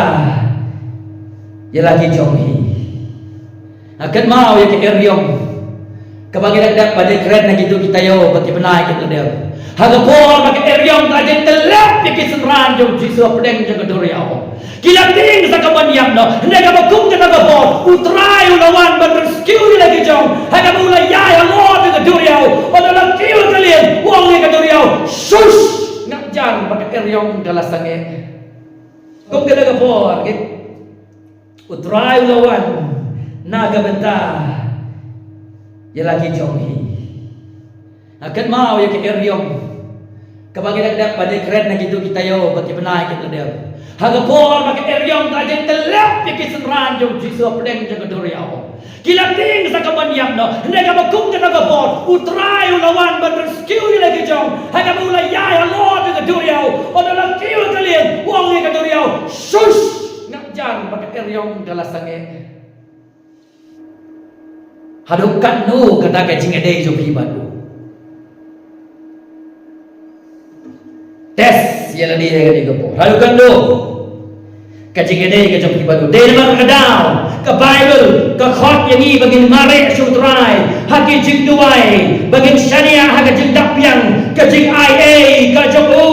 ïa la ki jong ngi. Nga kynmaw ïa ka eriong kaba ngi la dep ban ïakren na kito ki taïew bad ki bnai ki la dep. Ha ka por ba ka eriong ka jingtyllep ïa ki synran jong U Jisu hapdeng jong ka duriaw, ki la tieng sa kaban ïap noh. Hynrei kaba kum kata ka por, U Trai u la wan ban rescue ïa la ki jong, ha kaba u la ïaid halor jong ka duriaw. Bad u la kiew ka lieng, u ong ïa ka duriaw, shush, ngap jan, bad ka eriong ka la sangeh. Kum kata ka por, ki, U Trai u la wan na ka bynta ïa la ki jong ngi. Nga kynmaw ïa ka eriong kaba ngi la dep ban ïakren na kito ki taïew bad ki bnai ki la dep. Ha ka por ba ka eriong ka jingtyllep ïa ki synran jong U Jisu hapdeng jong ka duriaw, ki la tieng sa kaban ïap noh. Hynrei kaba kum kata ka por, U Trai u la wan ban rescue ïa la ki jong, ha kaba u la ïaid halor jong ka duriaw. Bad u la kiew ka lieng, u ong ïa ka duriaw, shush, ngap jan, bad ka eriong ka la sangeh. Haduh katno kata ka jingïadei jong phi bad u? Test ïa lade ha kane ka por. Haduh katno ka jingïadei ka jong phi bad u? Dei namar kata ka daw ka Baibl ka khot ïa ngi ba ngin mareh sha U Trai ha ki jingduwai, ba ngin shaniah ha ka jingdap biang, ka jingai ei ka jong u.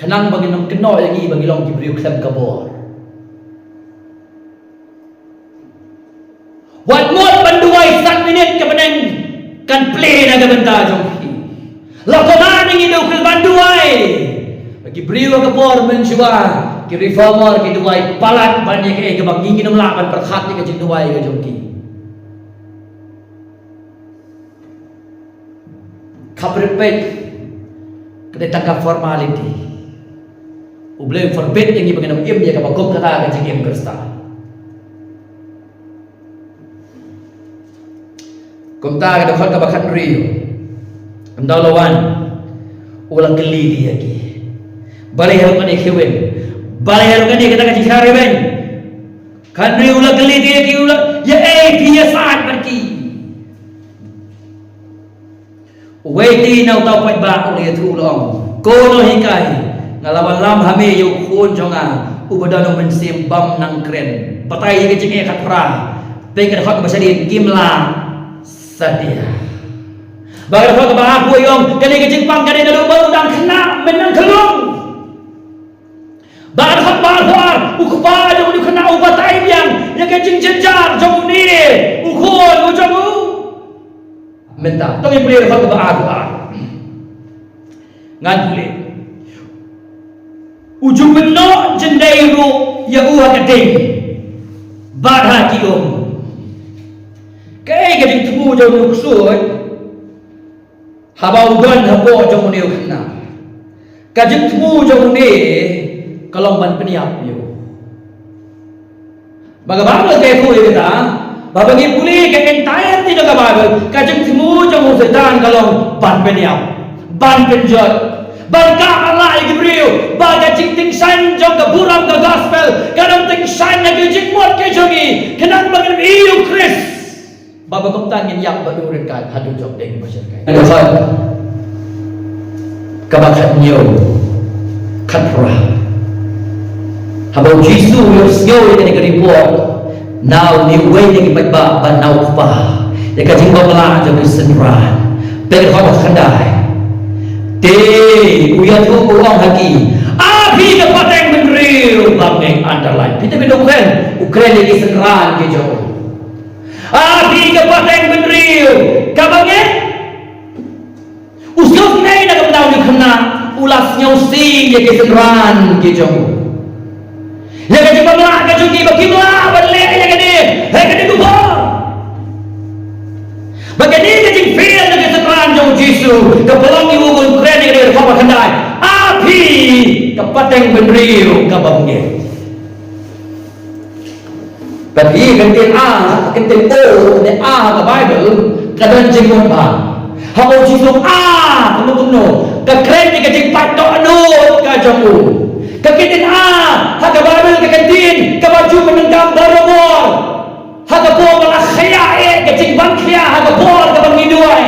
Khnang ba ngin ym kynnoh ïa ngi ba ngi long ki briew khlem ka bor. Wat mut ban duwai san minit, ka bneng kan plie na ka bynta jong phi. La kumne ngi dei ban duwai. Ba ki briew ha ka por mynshuwa, ki reformer, ki duwai palat ban ïa kaei kaba ngi ngim lah ban pyrkhat ïa ka jingduwai ka jong ki. Khaprit peit, ka dei tang ka formality. U Blei u forbid ïa ngi ba ngin ym im ïa kaba kum kata ka jingim Khristan. Kumta ka dkhot kaba khathynriew, ynda u la wan, u la kylli ïa ki, balei haduh kane khie weng? Balei haduh kane kata ka jingkhia ri weng? Khathynriew, u la kylli ïa ki, u la, ïa ei phi ïasaid bad ki? Uwei te na uta u paidbah u la ïathuh, u la ong, ko nonghikai, nga la wallam ha me ïa u khun jong nga uba don u mynsiem bym nang kren. Batai ïa ka jingeh khatphra. Peit ka dkhot kaba shadien, kim lah satia. Bad ka dkhot kaba arphew ong, kane ka jingpang ka dei naduh ba u dang khynnah, mynta dang khyllung. Bad ka dkhot ba arphew ar, u kpa jong une u khynnah u batai biang ïa ka jingjynjar jong une u khun u jong u. Mynta to ngin pule ka dkhot ba arphew ar. Ngan pule. U ju pynnoh jyndei ruh ïa u ha ka ding bad ha ki um. Kaei ka jingthmu jong u ksuid? Haba u don hapoh jong une u khynnah, ka jingthmu jong une ka long ban pynïap ïa u. Ba ka Baibl ka ïathuh ïa kata, ba, ba ngi pule ka entirety jong ka Baibl, ka jingthmu jong u Soitan ka long ban pynïap, ban pynjot, ban kah ban lah ïa ki briew, ba ka jingtyngshaiñ jong ka burom ka gospel ka long tyngshaiñ ïa ka jingmut ka jong ngi, khnang ba ngin ïohi ïa u Khrist. Ba, ba kumta ngin ïap bad u ryngkat haduh jong ding ba shyrkhei. Ka dkhot kaba khathynñiew, khatphra. Haba u Jisu u ïohsngew ïa kane ka report na une uwei na ki paidbah bad na u kpa ïa ka jingbymlah jong ki synran, peit ka dkhot khatkhyndai. Te u ïathuh, u ong ha ki, a phi ka pateng bynriew bymngeit. Underline. Phi te phi dang kren, u kren ïa ki synran ki jong u. A phi ka pateng bynriew kaba ngeit. U sngewsynei na ka bynta u khynnah, u la sngewsih ïa ki synran ki jong u. Ïa ka jingbymlah ka jong ki ba kim lah ban leh ïa kane ha kane ka por. Ba kane ka jingfail na ki synran jong u Jisu ka pynlong ïa u ban kren ïa kane ka dkhot ba khyndai. A phi ka pateng bynriew kaba ngeit. Ka ktien A, ka ktien O, ne A ha ka Baibl, ka don jingmut bha. Haba u Jisu A, kumno kumno, ka kren ïa ka jingpait dohnud ka jong u. Ka ktien A ha ka Baibl, ka ktien kaba ju pyndonkam barabor ha ka por ba la khia, eh, ka jingban khia ha ka por kaba ngi duwai.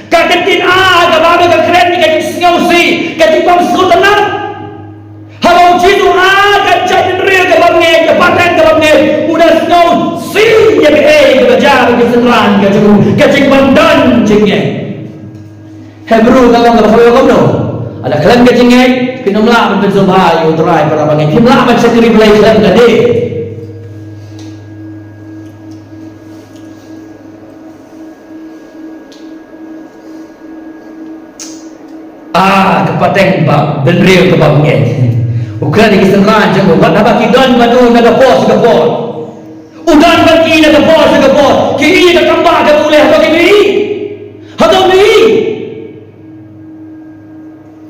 Ka ktien A ha ka Baibl ka kren ïa ka jingsngewsih, ka jingbym sngewtynnat. Haba u Jisu A, ka jaitbynriew ka bymngeit, ka pateng ka bymngeit, u da sngewsih ïa kaei kaba jia ha ki synran ka jong u, ka jingbym don jingngeit. Hebru ka long kaba khawaï kumno? Lada khlem ka jingngeit phin ym lah ban pynsngewbha ïa U Trai, para bangeit, phim lah ban shakri Blei khlem ka dei. Ah, ka pateng ba bynriew kaba bymngeit. U kren ïa ki synran jong u, wat haba ki don bad u na ka por sha ka por. U don bad ki na ka por sha ka por. Ki ïohi ïa ka kam ba ka u leh, hato kim ïohi? Hato kim ïohi?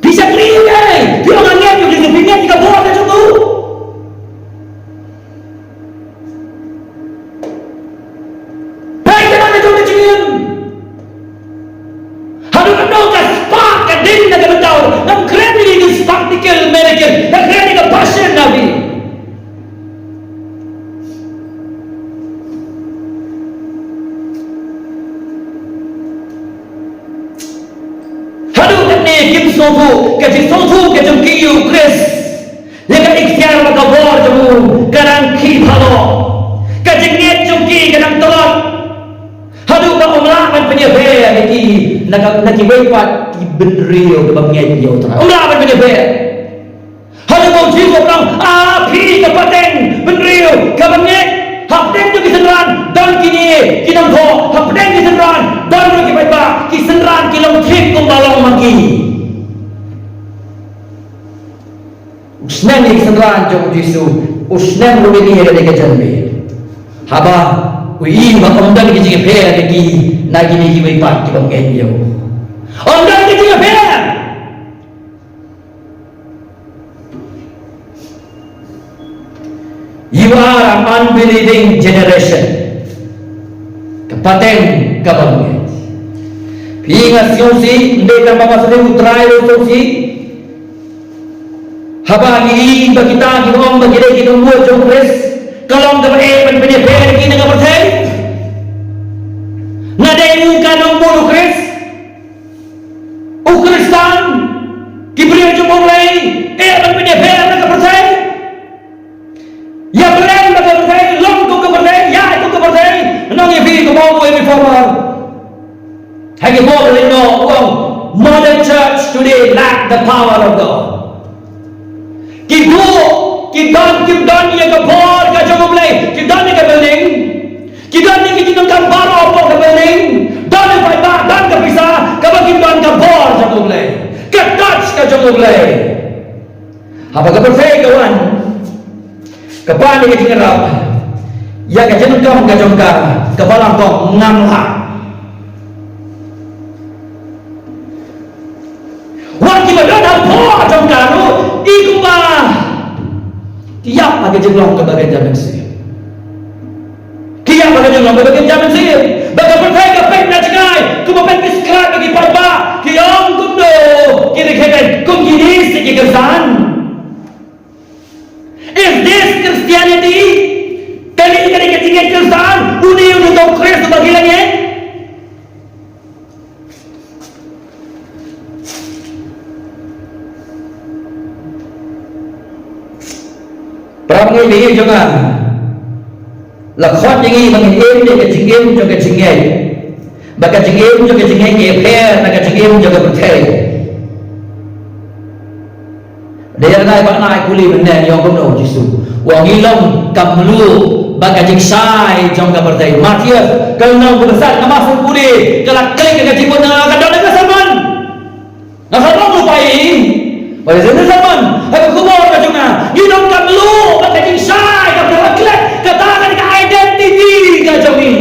Phi shakri ïa kaei? Phi ong nga ngeit ïa u Jisu, phi ngeit ïa ka bor ka jong u? Peit ka jong ka jingim. Haduh katno ka spark ka ding na ka bynta u. Ngam kren ïa ka spectacle, miracle. Nga kren ïa ka passion na phi. Haduh katne kim sngewthuh, ka jingsngewthuh ka jong ki ïa u Khrist, ïa ka ikhtiar bad ka bor jong u, ka dang khih baroh. Ka jingngeit jong ki ka dang tlot. Haduh ba ym lah ban pynïapher ïa ki na ka, na kiwei pat ki bynriew kiba ngeit ïa U Trai. Ym lah ban pynïapher. Haduh ba u Jisu u ong, ah, phi ka pateng bynriew kaba ngeit, hapdeng jong ki synran don kine ki nongthoh, hapdeng ki synran don ruh ki paidbah, ki synran ki long thik kumba long ma ki. U snem ïa ki synran jong u Jisu, u snem ruh ïa kane ka janmiet. Haba u ïohi ba ym don ka jingïapher ïa ki na kine kiwei pat kiba ngeit ïa u. Ym don ka jingïapher. You are an unbelieving generation. Ka pateng kaba bymngeit. Phi, nga sngewsih, ym dei tang ba nga sngewsih, U Trai ruh u sngewsih. Haba ngi ïohi ba kita kiba ong ba ki dei ki nongbud jong u Khrist, ka long kaba eh ban pynïapher ïa ki na ka pyrthei. Nga dei u ka nongbud u Khrist. U Khristan, ki briew jong U Blei, eh ban pynïapher na ka pyrthei. Ïa pyrshang na ka pyrthei, long kum ka pyrthei, ïaid kum ka pyrthei. Ngan ong ïa phi, kumba ong u reformer ha ki bor lehnoh, u ong, modern church today lack the power of God. Ki duh, ki don, kim don ïa ka bor ka jong U Blei, ki don ïa ka building, ki don ïa ki jingdonkam baroh hapoh ka building, don ïa ka paidbah, don ka pisa, kaba kim don ka bor jong U Blei, ka touch ka jong U Blei. Haba ka pyrthei ka wan, ka pan ïa ka jingïarap ïa ka jingdonkam ka jong ka, ka balang ka ong ngam lah. Wat kiba don hapoh jong ka ruh, i kumba ki ïap ha ka jinglong kaba kynja mynsiem. Ki ïap ha ka jinglong kaba kynja mynsiem. Ba ka pyrthei ka peit na jngai, kumba peit ki scribe bad ki paidbah, ki ong kumno, ki ri khein, kum kine shi ki Khristan. Is this Christianity? Kane ka dei ka jingngeit Khristan? Une u dei u Khrist uba ngi la ngeit? Para bangeit jong nga, la khot ïa ngi ba ngin im ïa ka jingim jong ka jingngeit, ba ka jingim jong ka jingngeit ka ïapher na ka jingim jong ka pyrthei. Dei ïa nai ba nai puli mynne, ïa kumno Jisu. U ong ngi long ka mluh bad ka jingshai jong ka pyrthei. Mathaios ka lynnong kaba san, nga mut puli, ka la klik ka jingmut nga, ka don ka sermon. Nga sa long lypa ïa i. What is in the sermon? Ha ka khubor ka jong nga, ngi long ka mluh bad ka jingshai ka pyrthei, kata ka dei ka identity ka jong ngi.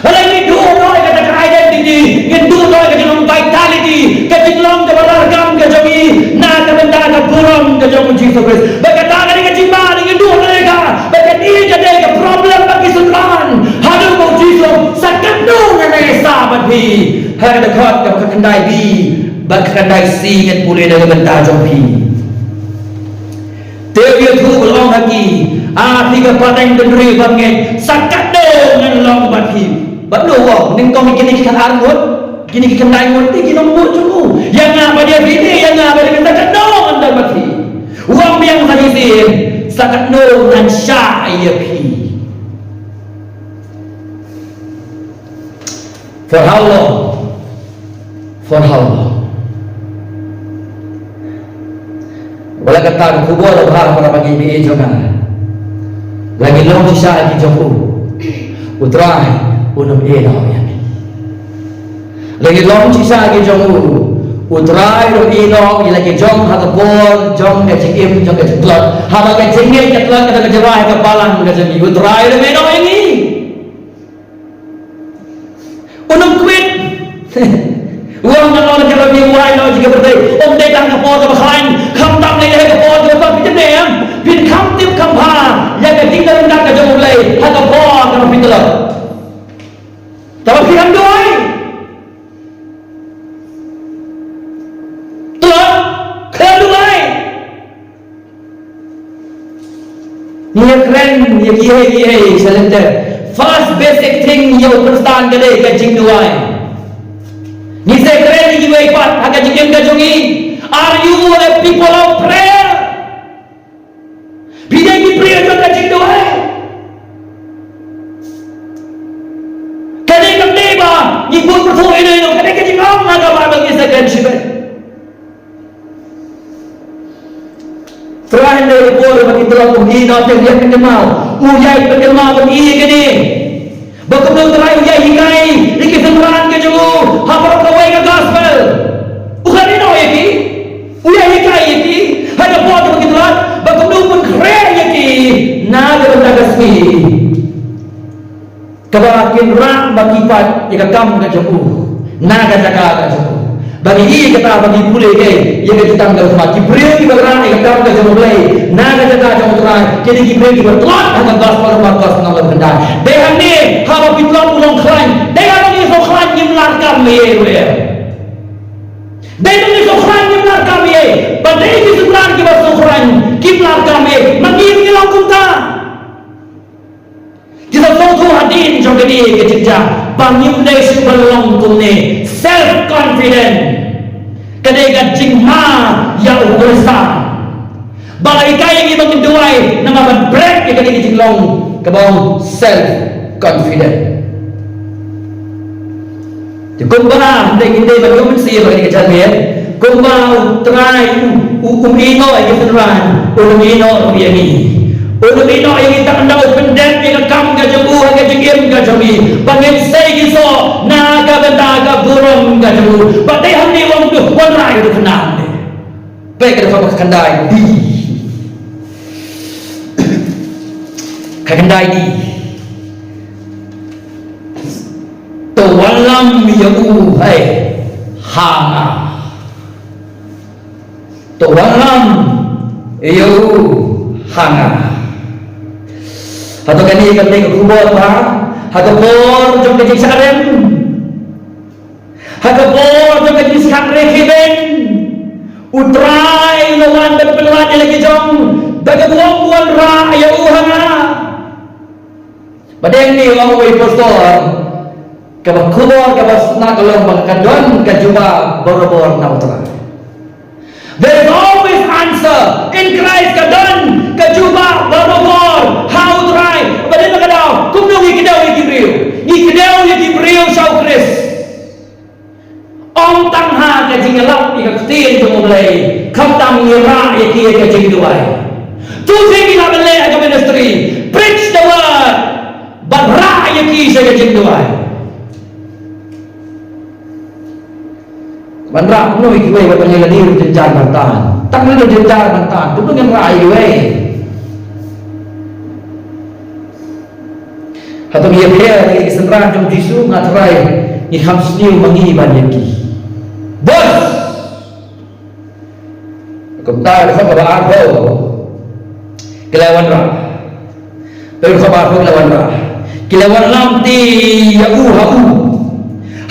Lada ngi duh noh ïa kata ka identity, ngin duh noh ïa ka jinglong vitality, ka jinglong kaba rarkam ka jong ngi na ka bynta ka burom ka jong u Jisu Khrist. Bad kata ka dei ka jingma, ngin duh noh ïa ka, bad kane ka dei Ha ka dkhot kaba khatkhyndai B bad khatkhyndai C ngan pule na ka bynta jong phi. Te u ïathuh u ong ha ki, a phi ka pateng bynriew bangeit, sa katno ngan long bad phi. Bad u ong, nyngkong kine ki khatar ngut, kine ki khyndai ngut, te ki nongbud jong u. Ïa nga bad ïa phi, ïa nga bad ïa phi, sa katno ngan don bad phi. U ong biang sa shisien, sa katno ngan shah ïa phi. For how long? For how long? Wat la kata ka khubor ba ha para bangeit jong nga. La ngi long shisha ki jong u, U Trai un ym ïehnoh ïa ngi. La ngi long shisha ki jong u, U Trai un ym ïehnoh ïa la ki jong ha ka por jong ka jingim jong ka jingtlot. Haba ka jingngeit ka tlot ka da ka jrai ka balang ka jong ngi, U Trai un ym ïehnoh ïa ngi. Un ym kwit. Wan na long ka rabi wai na jingkyrpad. Ym dei tang ka por kaba khlaiñ, khamtam dei ka por kaba phi tip ne em. Phin kham tip kham bha ïa ka jingdon ka jong U Blei ha ka por kaba phi tlot. Te ba phi kham duwai. Tlot, khlem duwai. Ngi ïa kren ïa kiei kiei sha lynter. First basic thing ïa u Khristan ka dei ka jingduwai. Ngi sa kren ïa kiwei pat ha ka jingim ka jong ngi. Are you a people of prayer? Phi dei ki briew jong ka jingduwai. Ka dei kam dei ba ngi bun pyrthuh ino ino, ka dei ka jingong ha ka Baibl, ngi sa kren shibit. Trai hynrei ka por ba ki tlot, um ïehnoh te u ïai pynkynmaw, u ïai pynkynmaw ba ngi ïa kane. Ba kumno Trai u ïai hikai ïa ki synran ka jong u ha baroh kawei ka gospel. U khlem ïehnoh ïa ki, u ïai hikai ïa ki ha ka por ba ki tlot, ba kumno u pynkhreh ïa ki na ka bynta ka sngi. Kaba kin rah ba ki pait ïa ka kam ka jong u na ka jaka ka jong u. Ba ngi i kata ba ngi pule ïa ka jutang ka jong u, ki briew kiba rah ïa ka kam ka jong U Blei na ka jaka jong U Trai, ki dei ki briew kiba tlot ha ka gospel Markos lynnong khyndai. Dei hangne haba phi tlot u long khlaiñ, dei haba ngi sngewkhlaiñ ngim lad kam ïa u. Dei ba ngi sngewkhlaiñ ngim lad kam ïa, ba dei ki synran kiba sngewkhlaiñ kim lad kam ïa, ma ngi ngi long kumta. Ki sa sngewthuh hadien jong kane ka jingjia ba ngim dei shuh ban long kumne. Self confident ka dei ka jingma ïa u Khristan. Ba la hikai ïa ngi ba ngin duwai namar ban brek ïa kane ka jinglong kaba ong self confident. Te kumba hynrei ngin dei ban ïoh mynsiem ha kane ka janmiet, kumba U Trai u, u, um ïehnoh ïa ki synran, un ym ïehnoh ruh ïa ngi. Un ym ïehnoh ïa ngi tang ynda u pyndep ïa ka kam ka jong u ha ka jingim ka jong ngi, ba ngin sei ki soh na ka bynta ka burom ka jong u. Ba dei hangne u ong, wanrah ïa u khynnah. Peit ka dkhot khyndai D. Khyndai D. To wallam ïa u, hai, ha nga. To wallam ïa u ha nga. Hato kane kam dei ka khubor ba ha ka por jong ka jingshah rem, ha ka por jong ka jingshah rem, U Trai u la wan ban pynlait ïa la ki jong da kaba ong, wanrah ïa u ha nga. Ba dei ne, ong uwei u pastor, kaba khubor kaba sna ka long ba ka don ka jubab barabor na U Trai. There is always answer in Christ. Ka don ka jubab barabor ha U Trai. Ba dei ba ka daw kumno ngi kdew ïa ki briew, ngi kdew ïa ki briew sha U Khrist. Ym tang ha ka jingïalap ïa ka ktien jong U Blei, khamtam ngi rah ïa ki ïa ka jingduwai. Tu te ngi la ban leh ha ka ministry, preach the word, bad rah ïa ki sha ka jingduwai. Ban rah kumno ïa kiwei ba ngi la dei ruh jynjar ban tan. Tang ruh jynjar ban tan, kumno ngin rah ïa kiwei? Hato ngi ïapher ïa ki synran jong U Jisu? Nga tharai ngi kham sniew ma ngi ban ïa ki. Bos. Kumta ka dkhot kaba arphew ki la wanrah. Ka dkhot kaba arphew ki la wanrah. Ki la wanlam te ïa u ha u.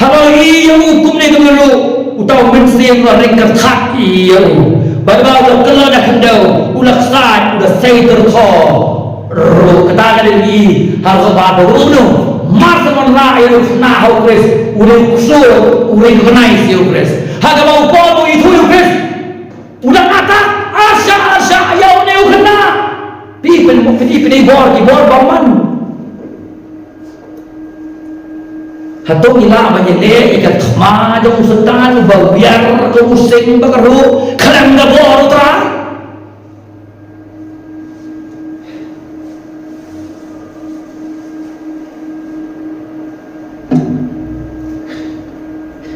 Haba la ïohi ïa u kumne kumne ruh, uta u mynsiem u la ring kyrthat ïa u. Bad haba u la kylla na khyndew, u la khlaiñ, u la sei tyrthor ruh. Kata ka dei ha ka ba ba u nong. Mar sha ban rah ïa u khynnah ha u Khrist, u dei u ksuid, u recognize ïa u Khrist. Ha kaba u Paul u ithuh ïa u Khrist, u dang attack, arshah, arshah ïa une u khynnah. Phi pyn, phi pyn, phi pyn bor, ki bor bymman. Hato ngi lah ban ïaleh ïa ka thma jong u Soitan uba wiar kum u sing ba ka ruk khlem da bor u Trai?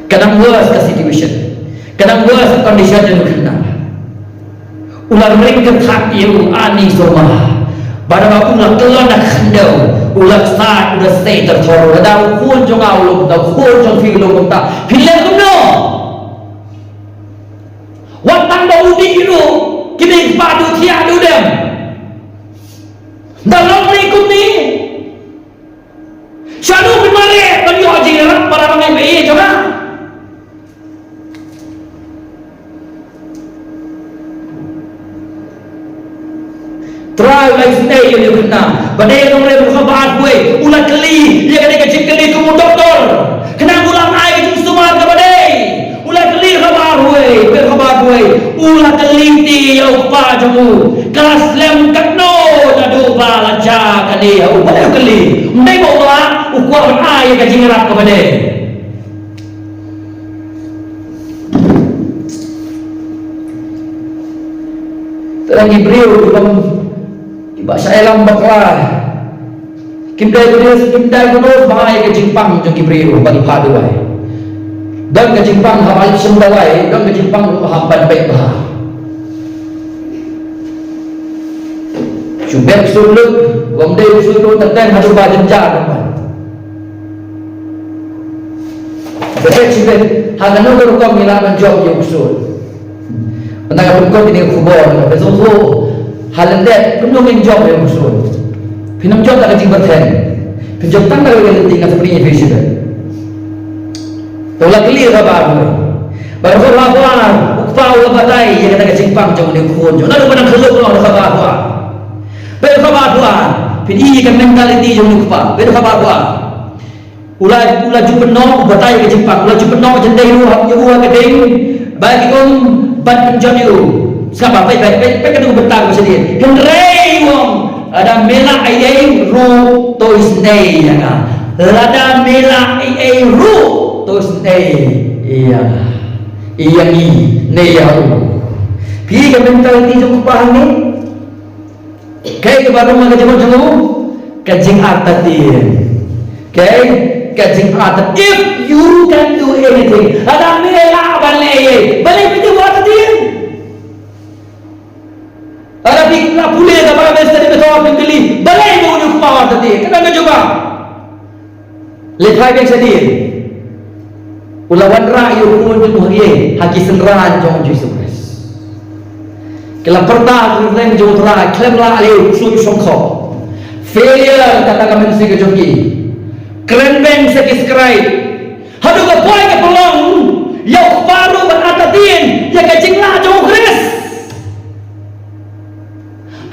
Ka dang worse ka situation. Ka dang worse ka condition jong u khynnah. U la ring kyrthat ïa u, ani soma. Bad haba u la kylla na khyndew, u la khlaiñ, u la sei tyrthor, lada u khun jong nga u long kumta, u khun jong phi u long kumta, phin leh kumno? Wat tang da u dih ruh, kine ki kpa duh thiah duh dem. Da long ne kumne. Shano phin mareh ban ïoh jingïarap para bangeit ba ïeit jong nga? Trai u la isynei ïa une u khynnah. Ba dei nongrep u khynnah ba arphew wei, u la kylli ïa kane ka jingkylli kum u doktor. Khnang u lah ban ai ka jingsumar kaba dei. U la kylli kaba arphew wei, kaba arphew wei. U la kylli te ïa u kpa jong u. Ka la slem katno naduh ba la jia kane ha u. Balei u kylli? Ym dei ba u lah, u kwah ban ai ïa ka jingïarap kaba dei. Te dang ki briew ki bym, kiba shah ïalam bakla. Kim dei briew, kim dei briew ba ai ka jingpang jong ki briew ba ki phah duwai. Don ka jingpang haba leit shim dawai, don ka jingpang ruh haba ban beh bha. Shu beh shu lut, ym dei shu lut tang tang haduh ba jynjar. Bad shu beh, ha kano ka rukom ngi lah ban jop ïa u ksuid. Mynta nga pynkhot ïa kane ka khubor, ba shu shu ha lyndet, kumno ngin jop ïa u ksuid. Phin ym jop da ka jingpyrthen. Phin jop tang da ka lynti, nga sa pyni ïa phi shibun. Te u la kylli kaba arphew. Bad kaba arphew, u kpa u la batai ïa kata ka jingpang jong une u khun jong u. Naduh ba dang khyllung noh, kaba arphew. Bad kaba arphew, phin i ïa ka mentality jong une u kpa. Bad kaba arphew. U la, u la ju pynnoh, u batai ïa ka jingpang, u la ju pynnoh jyndei ruh ïa u ha ka ding ba ki um ban pynjot ïa u. Sngap bha, peit, peit, peit, peit katei ka bynta kaba shadien. Hynrei u ong, lada me lah ei ei ruh to isynei ïa nga. Lada me lah ei ei ruh to isynei ïa nga. Ïa ngi ne ïa u. Phi, ka mentality jong u kpa hangne. Kaei kaba rung ha ka jingmut jong u? Ka jingartatien. Kaei? Ka jingartatien. If you can do anything. Lada me lah ban leh ei ei, balei phi ju artatien? Lada phi la pule ka Bible study, phi thok, phi kylli, balei une u kpa u artatien? Kata ka jubab. Lehkai biang shadien. U la wanrah ïa u khun jong u ha ki, ha ki synran jong u Jisu Khrist. Ki la pyrta ha ka kyrteng jong u Trai, khlem lah leh u ksuid u shongkhoh. Failure kata ka mynsiem ka jong ki. Kren beiñ sa ki scribe. Haduh ka poi ka pynlong ïa u kpa ruh ban artatien ïa ka jinglah jong u Khrist.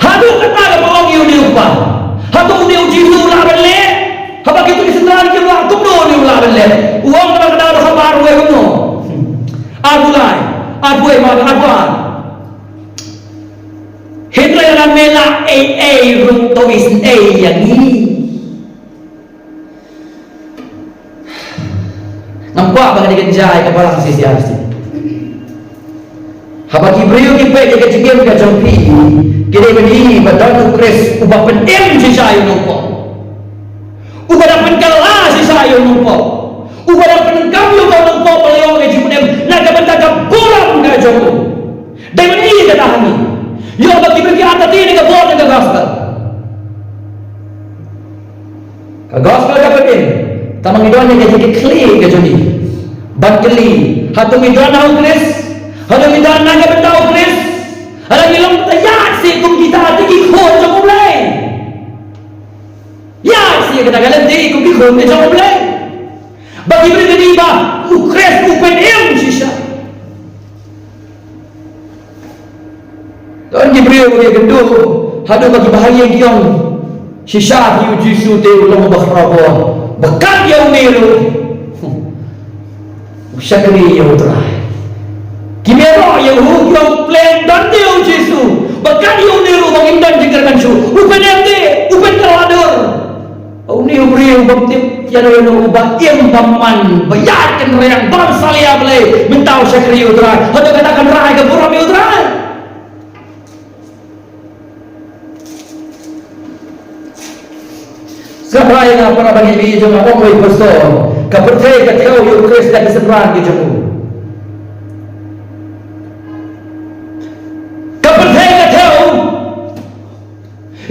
Haduh katta ka ba ong ïa une u kpa. Hato une u Jisu u lah ban leh? Haba kito ki synran ki ong kumno une u lah ban leh? U ong kata kata ha kaba arphew kumno? Arphew lai, arphew wei, ma arphew ar. Hynrei lada me lah ei ei ruh to isynei ïa ngi. Ngam kwah ba kane kan jia ïa ka balang C C R C. Haba ki briew ki peit ïa ka jingim ka jong phi, ki dei ban ïohi ba don u Khrist uba pynim shisha ïa u nongpop. Uba dang pynkylla shisha ïa u nongpop. Uba dang pyndonkam ïa u nongpop ba la ïoh ka jingpynim na ka bynta ka burom ka jong u. Dei ban ïohi kata hangne. Ïoh ba ki briew ki artatien ïa ka bor jong ka gospel. Ka gospel ka pynim. Tangba ngi don ïa ka jingkitkhlieh ka jong ngi ban kylli, hato ngi don ha u Khrist? Hato ngi don na ka bynta u Khrist? Lada ngi long, te ïaid seh kum kita, te ki khun jong u Blei. Ïaid seh kita, ka lynti kum ki khun jong u Blei. Ba ki briew ki ong ba u Khrist u pynim shisha. Don ki briew ki ïakynduh haduh ba ki bahaïing ki ong shisha ki u Jisu te u long ba khraw bor. Ba kat ïa une ruh u shakri ïa u Trai. Ki mero ïa u ki ong pleng don te u Jisu. Ba kat ïa une ruh ba ngim don jingkyrmen shuh. U pynim te, u pynkylla dur. Une u briew bym tip ïano ïano uba im bymman, ba ïaid kynriang, bym salia Blei, mynta u shakri ïa u Trai. Hato kata kan rai ka burom ïa u Trai? Sngap rai na para bangeit jong nga, ong wei pastor, ka pyrthei ka thew ïa u Khrist da ki synran ki jong u. Ka pyrthei ka thew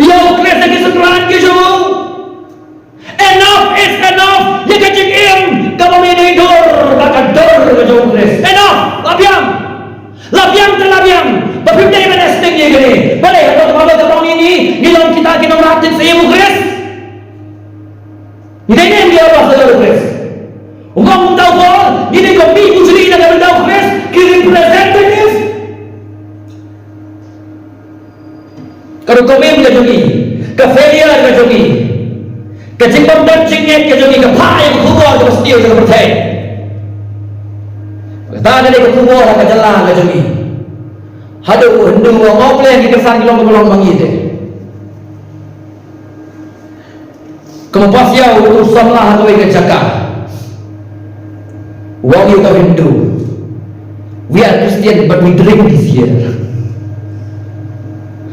ïa u Khrist da ki synran ki jong u. Enough is enough. Ïa ka jingim kaba me dei dur, ba ka dur ka jong u Khrist. Enough. La biang. La biang te la biang. Ba phim dei ban sting ïa kane. Balei? Hato kaba ka long ïa ngi, ngi long kita ki nongrap jingsyiem u Khrist. Ngi dei ne ngi ambassador u Khrist. U ong uta u Paul, ngi dei ka pyrthei na ka bynta u Khrist, ki representative. Ka rukom im ka jong ngi, ka failure ka jong ngi, ka jingbym don jingngeit ka jong ngi, ka phah ïa ka khubor kaba sniew jong ka pyrthei. Kata ka dei ka khubor ha ka jylla ka jong ngi. Haduh u Hindu u ong, "O Blei, ki kyrsan ki long kiba long ma ngi te." Ka mut ba ïa u samla ha kawei ka jaka. U ong ïa uta u Hindu, "We are Christian but we drink this here."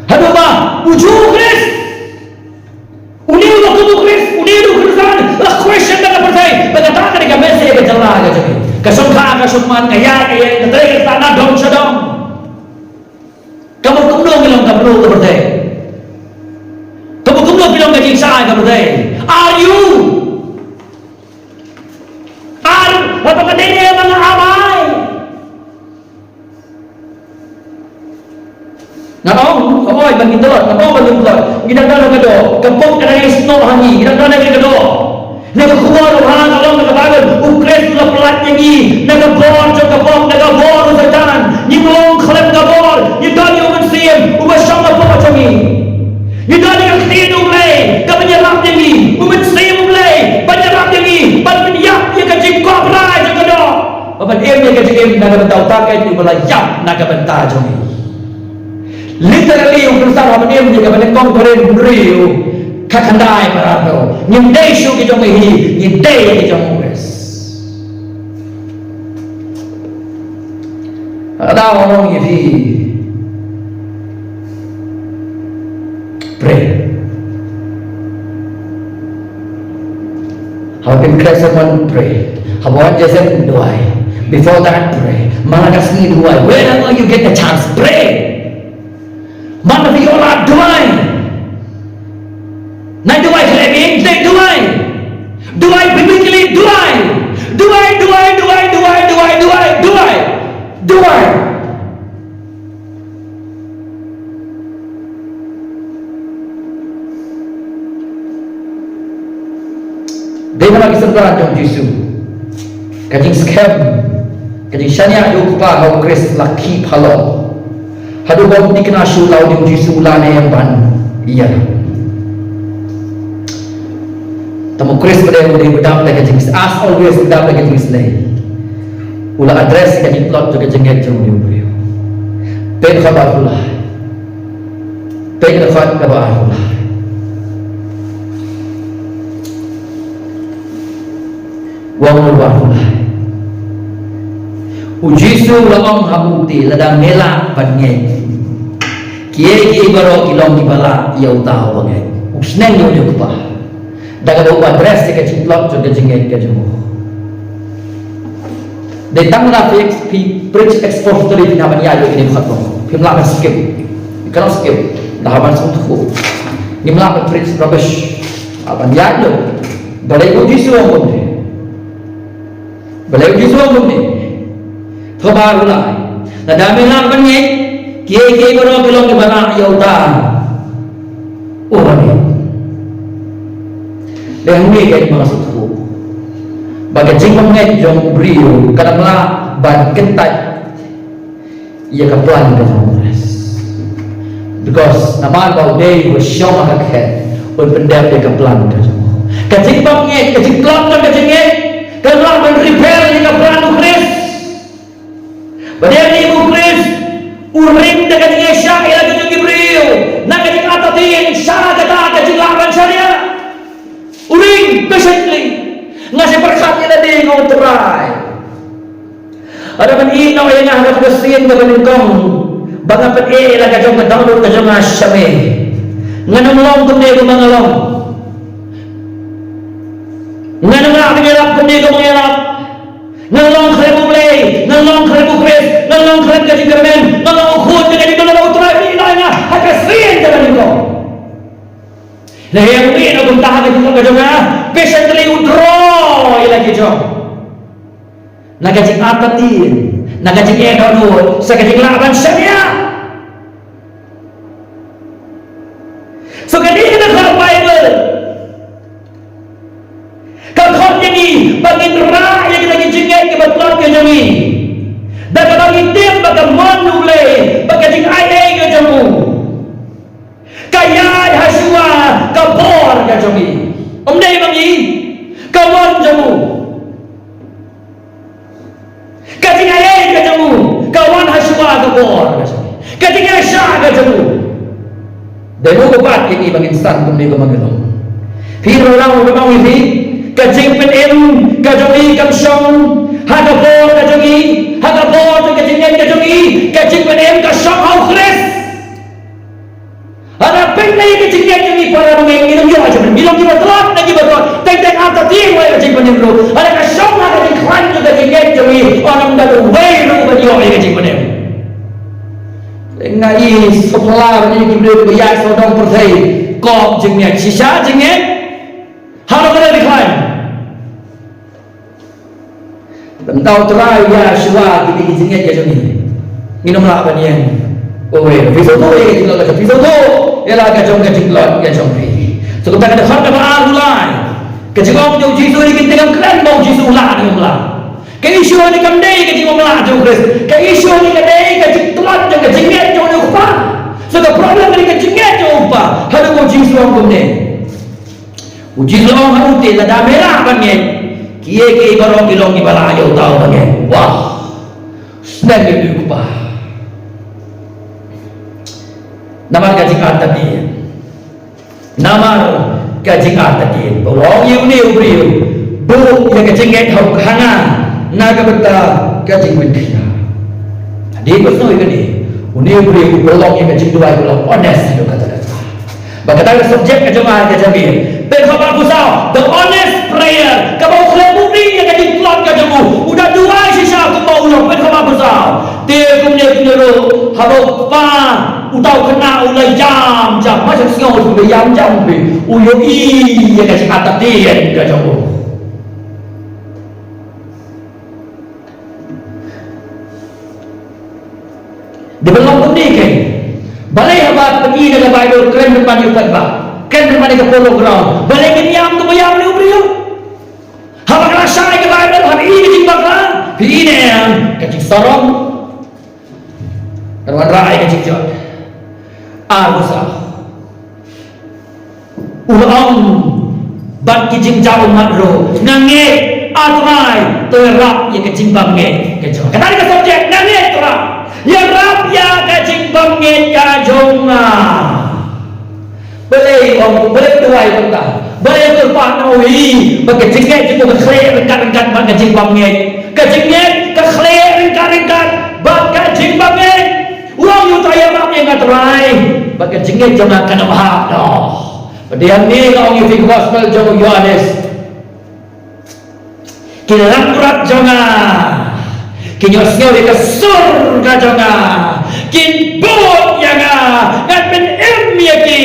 Haduh ba u ju u Khrist, une u la kum u Khrist, une u Khristan, la question da ka pyrthei. Ba kata ka dei ka message ka jylla ka jong ngi. Ka shongkha ka shongman, ka ïaid ka ïeng, ka trei ka tnat, dong sha dong. Ka mut kumno ngi long ka briew ka pyrthei? Ka mut kumno ngi long ka jingshai ka pyrthei? Are you? Are, hato ka dei ne ba nga amai? Nga ong, hooid ba ngin tlot, nga ong ba ngin tlot. Ngi dang don ha ka doh, ka pop ka dang ïasnoh ha ngi, ngi dang don ha ka doh. Na ka khubor ba ha ka long na ka Baibl, u Khrist u la pyllait ïa ngi na ka bor jong ka pop, na ka bor u Soitan. Ngim long khlem ka bor, ngi don ïa u Mynsiem uba shong hapoh jong ngi. Ngi don ïa ka ktien u Blei kaban ïarap ïa ngi, u Mynsiem u Blei ban ïarap ïa ngi ban pynïap ïa ka jingkohnguh jong ka doh, ba ban im ïa ka jingim na ka bynta uta keiñ uba la ïap na ka bynta jong ngi. Literally, u Khristan haba ïa ka banyngkong barit hynriew, khatkhyndai para bro. Ngim dei shuh ki jong ngi hi, ngi dei ki jong u Khrist. Ada orang ïa phi. Pray. Haba phi kren sermon, pray. Haba wan jingïaseng, duwai. Before that, pray. Man la ka sngi, duwai. Whenever you get the chance, pray. Man la phi ïoh lad, duwai. Nai duwai khlem ïeng, dei duwai. Duwai biblically, duwai. Duwai, duwai, duwai. Duwai. Dei namar ki synran jong u Jisu. Ka jingskhem, ka jingshaniah jong u Kpa ha u Khrist la khih halor. Haduh ba um thikna shuh la u dei u Jisu u la ne em ban ïa. Te ma u Khrist ba dei u dei u dap da ka jing, as always u dap da ka jingslei. U la address ka jingtlot jong ka jingngeit jong u briew. Peit kaba u la Peit ka dkhot kaba arphew lai. Wang kaba arphew lai. U Jisu u la ong ha u te, lada me lah ban ngeit, kiei kiei baroh ki long kiba lah ïa uta uba ngeit. U sneng ïa u Kpa. Da kaba u address ïa ka jingtlot jong ka jingngeit ka jong u. Dei tang lada phi, phi preach expository phi hap ban ïaid ïa kine ki dkhot. Phim lah ban skip. You cannot skip. Lada hap ban sngewthuh. Ngim lah ban preach rubbish. Hap ban ïaid lut. Balei u Jisu u ong kumne? Balei u Jisu u ong kumne? Thoba u la. Lada me lah ban ngeit, kiei kiei baroh ki long kiba lah ïa uta uba ngeit. Dei hangne ka jingpynshoi. Ba ka jingbymngeit jong u briew ka dang lah ban kyntait ïa ka plan ka jong u Khrist. Because namar ba u dei uba shong ha ka khet, un pyndep ïa ka plan ka jong u. Ka jingbymngeit, ka jingtlot jong ka jingngeit ka lah ban rebel ïa ka plan u Khrist. Ba dei ni u Khrist u ring da ka jingïaishah ïa la ka jong ki briew na ka jingartatien sha kata ka jinglah ban shaniah. U ring patiently. Nga sa pyrkhat ïa lade, nga ong Trai, lada phin ïehnoh ïa nga ha kata ka sien kaba nyngkong ba nga peit ïa la ka jong ka dohnud ka jong nga sha me, ngan ym long kumne kumba nga long. Ngan ym lah ban ïarap kumne kumba nga ïarap. Ngan long khlem U Blei, ngan long khlem U Khrist, ngan long khlem ka jingkyrmen, ngan long u khun jong ka jingkyrmen. U Trai, phin ïehnoh ïa nga ha ka sien kaba nyngkong. Lada u ïehnoh kumta ha ka jingkyrmen ka jong nga, patiently u draw ïa la ki jong, na ka jingartatien, na ka jingeh dohnud, sa ka jinglah ban shaniah. So kane ka dkhot Baibl ka khot ïa ngi ba ngin rah ïa kita ki jingngeit kiba tlot ka jong ngi, da kaba ngi tip ba ka mon U Blei, ba ka jingaiei ka jong u ka ïaid ha shuwa ka bor ka jong ngi. Ym dei ma ngi, ka mon jong u. Ka jingaiei ka jong u ka wan ha shuwa ka bor ka jong u. Ka jingïaishah ka jong u. Dei u ba bat ïa ngi ba ngin san kumne kumba ngi long. Phi, Trai u ong ïa phi, ka jingpynim ka jong ngi kam shong ha ka bor ka jong ngi, ha ka bor jong ka jingngeit ka jong ngi. Ka jingpynim ka shong ha u Khrist. Haba pynlong ka jingngeit jong ngi, para bangeit, ngin ym ïoh jingpynim, ngin long kiba tlot na kiba tlot. Teng teng artatien wei ka jingpynim ruh. Haba ka shong ha ka jingkhlaiñ jong ka jingngeit jong ngi, ym don uwei ruh uban ïoh ïa ka jingpynim. Nga i sopla ba ngi ki briew ba ïaid sawdong pyrthei, kop jingngeit, shisha jingngeit. Haba ka dei khlaiñ. Tang u Trai u ïa shuwa kine ki jingngeit ka jong ngi. Ngin ym lah ban ïeng. O wei, phi sngewthuh ïa ka jingtlot ka jong phi, sngewthuh ïa la ka jong ka jingtlot ka jong phi. So kumta ka dkhot kaba ar u lai, ka jingong jong u Jisu, ngi tip, kam kren ba u Jisu u lah ne um lah. Ka issue hangne kam dei ka jingong lah jong u Khrist. Ka issue hangne ka dei ka jingtlot jong ka jingngeit jong u Kpa. So ka problem ka dei ka jingngeit jong u Kpa. Haduh ba u Jisu u ong kumne. U Jisu u ong ha u te, lada me lah ban ngeit, kiei kiei baroh ki long kiba lah ïa uta uba ngeit. Wah. Sngewbha ïa u Kpa. Namar ka jingartatien. Namar ka jingartatien. Ba u ong ïa une u briew, buh ïa ka jingngeit ha nga na ka bynta ka jingpynkhia. Hadien ba sngewbha ïa kane, une u briew u pynlong ïa ka jingduwai ba long honest ïa kata ka Ba kata ka subject ka jong nga ka jong phi. Point kaba arphew saw, the honest prayer. Kaba u khlem buhrieh ïa ka jingtlot ka jong u. U da duwai shisha kumba u long. Point kaba arphew saw. Te kumne kumne ruh, haba u kpa uta u khynnah u la ïam jam. Ma shah sngew u la ïam jam phi. U ïohi ïa ka jingartatien ka jong u. Dei ban long kumne kein. Balei haba phi i na ka Baibl kren ban ïa u paidbah, kren ban ïa ka Polo Ground? Balei ngin ïam kumba ïam une u briew? Haba ka la shai ka Baibl, haba i ka jingbakla, phi i ne em ka jingsarong? Kan wanrah ïa ka jingjot. Ar, u sa U la ong bad ki jingjaw ummat ruh, nga ngeit, A Trai, to ïarap ïa ka jingbymngeit ka jong nga. Kata ka subject, nga ngeit Trai, ïarap ïa ka jingbymngeit ka jong nga. Balei ong, balei duwai kumta? Balei kyrpad na u hi ba ka jingngeit jong u ka khleh ryngkat ryngkat bad ka jingbymngeit? Ka jingngeit ka khleh ryngkat ryngkat bad ka jingbymngeit. U ong ïa uta, ïarap ïa nga Trai, ba ka jingngeit jong nga kan ym hap noh. Ba dei hangne nga ong ïa phi, gospel jong u Ïoannis. Ki langbrot jong nga kin ïohsngew ïa ka sur ka jong nga, kin bud ïa nga, ngan pynim ïa ki.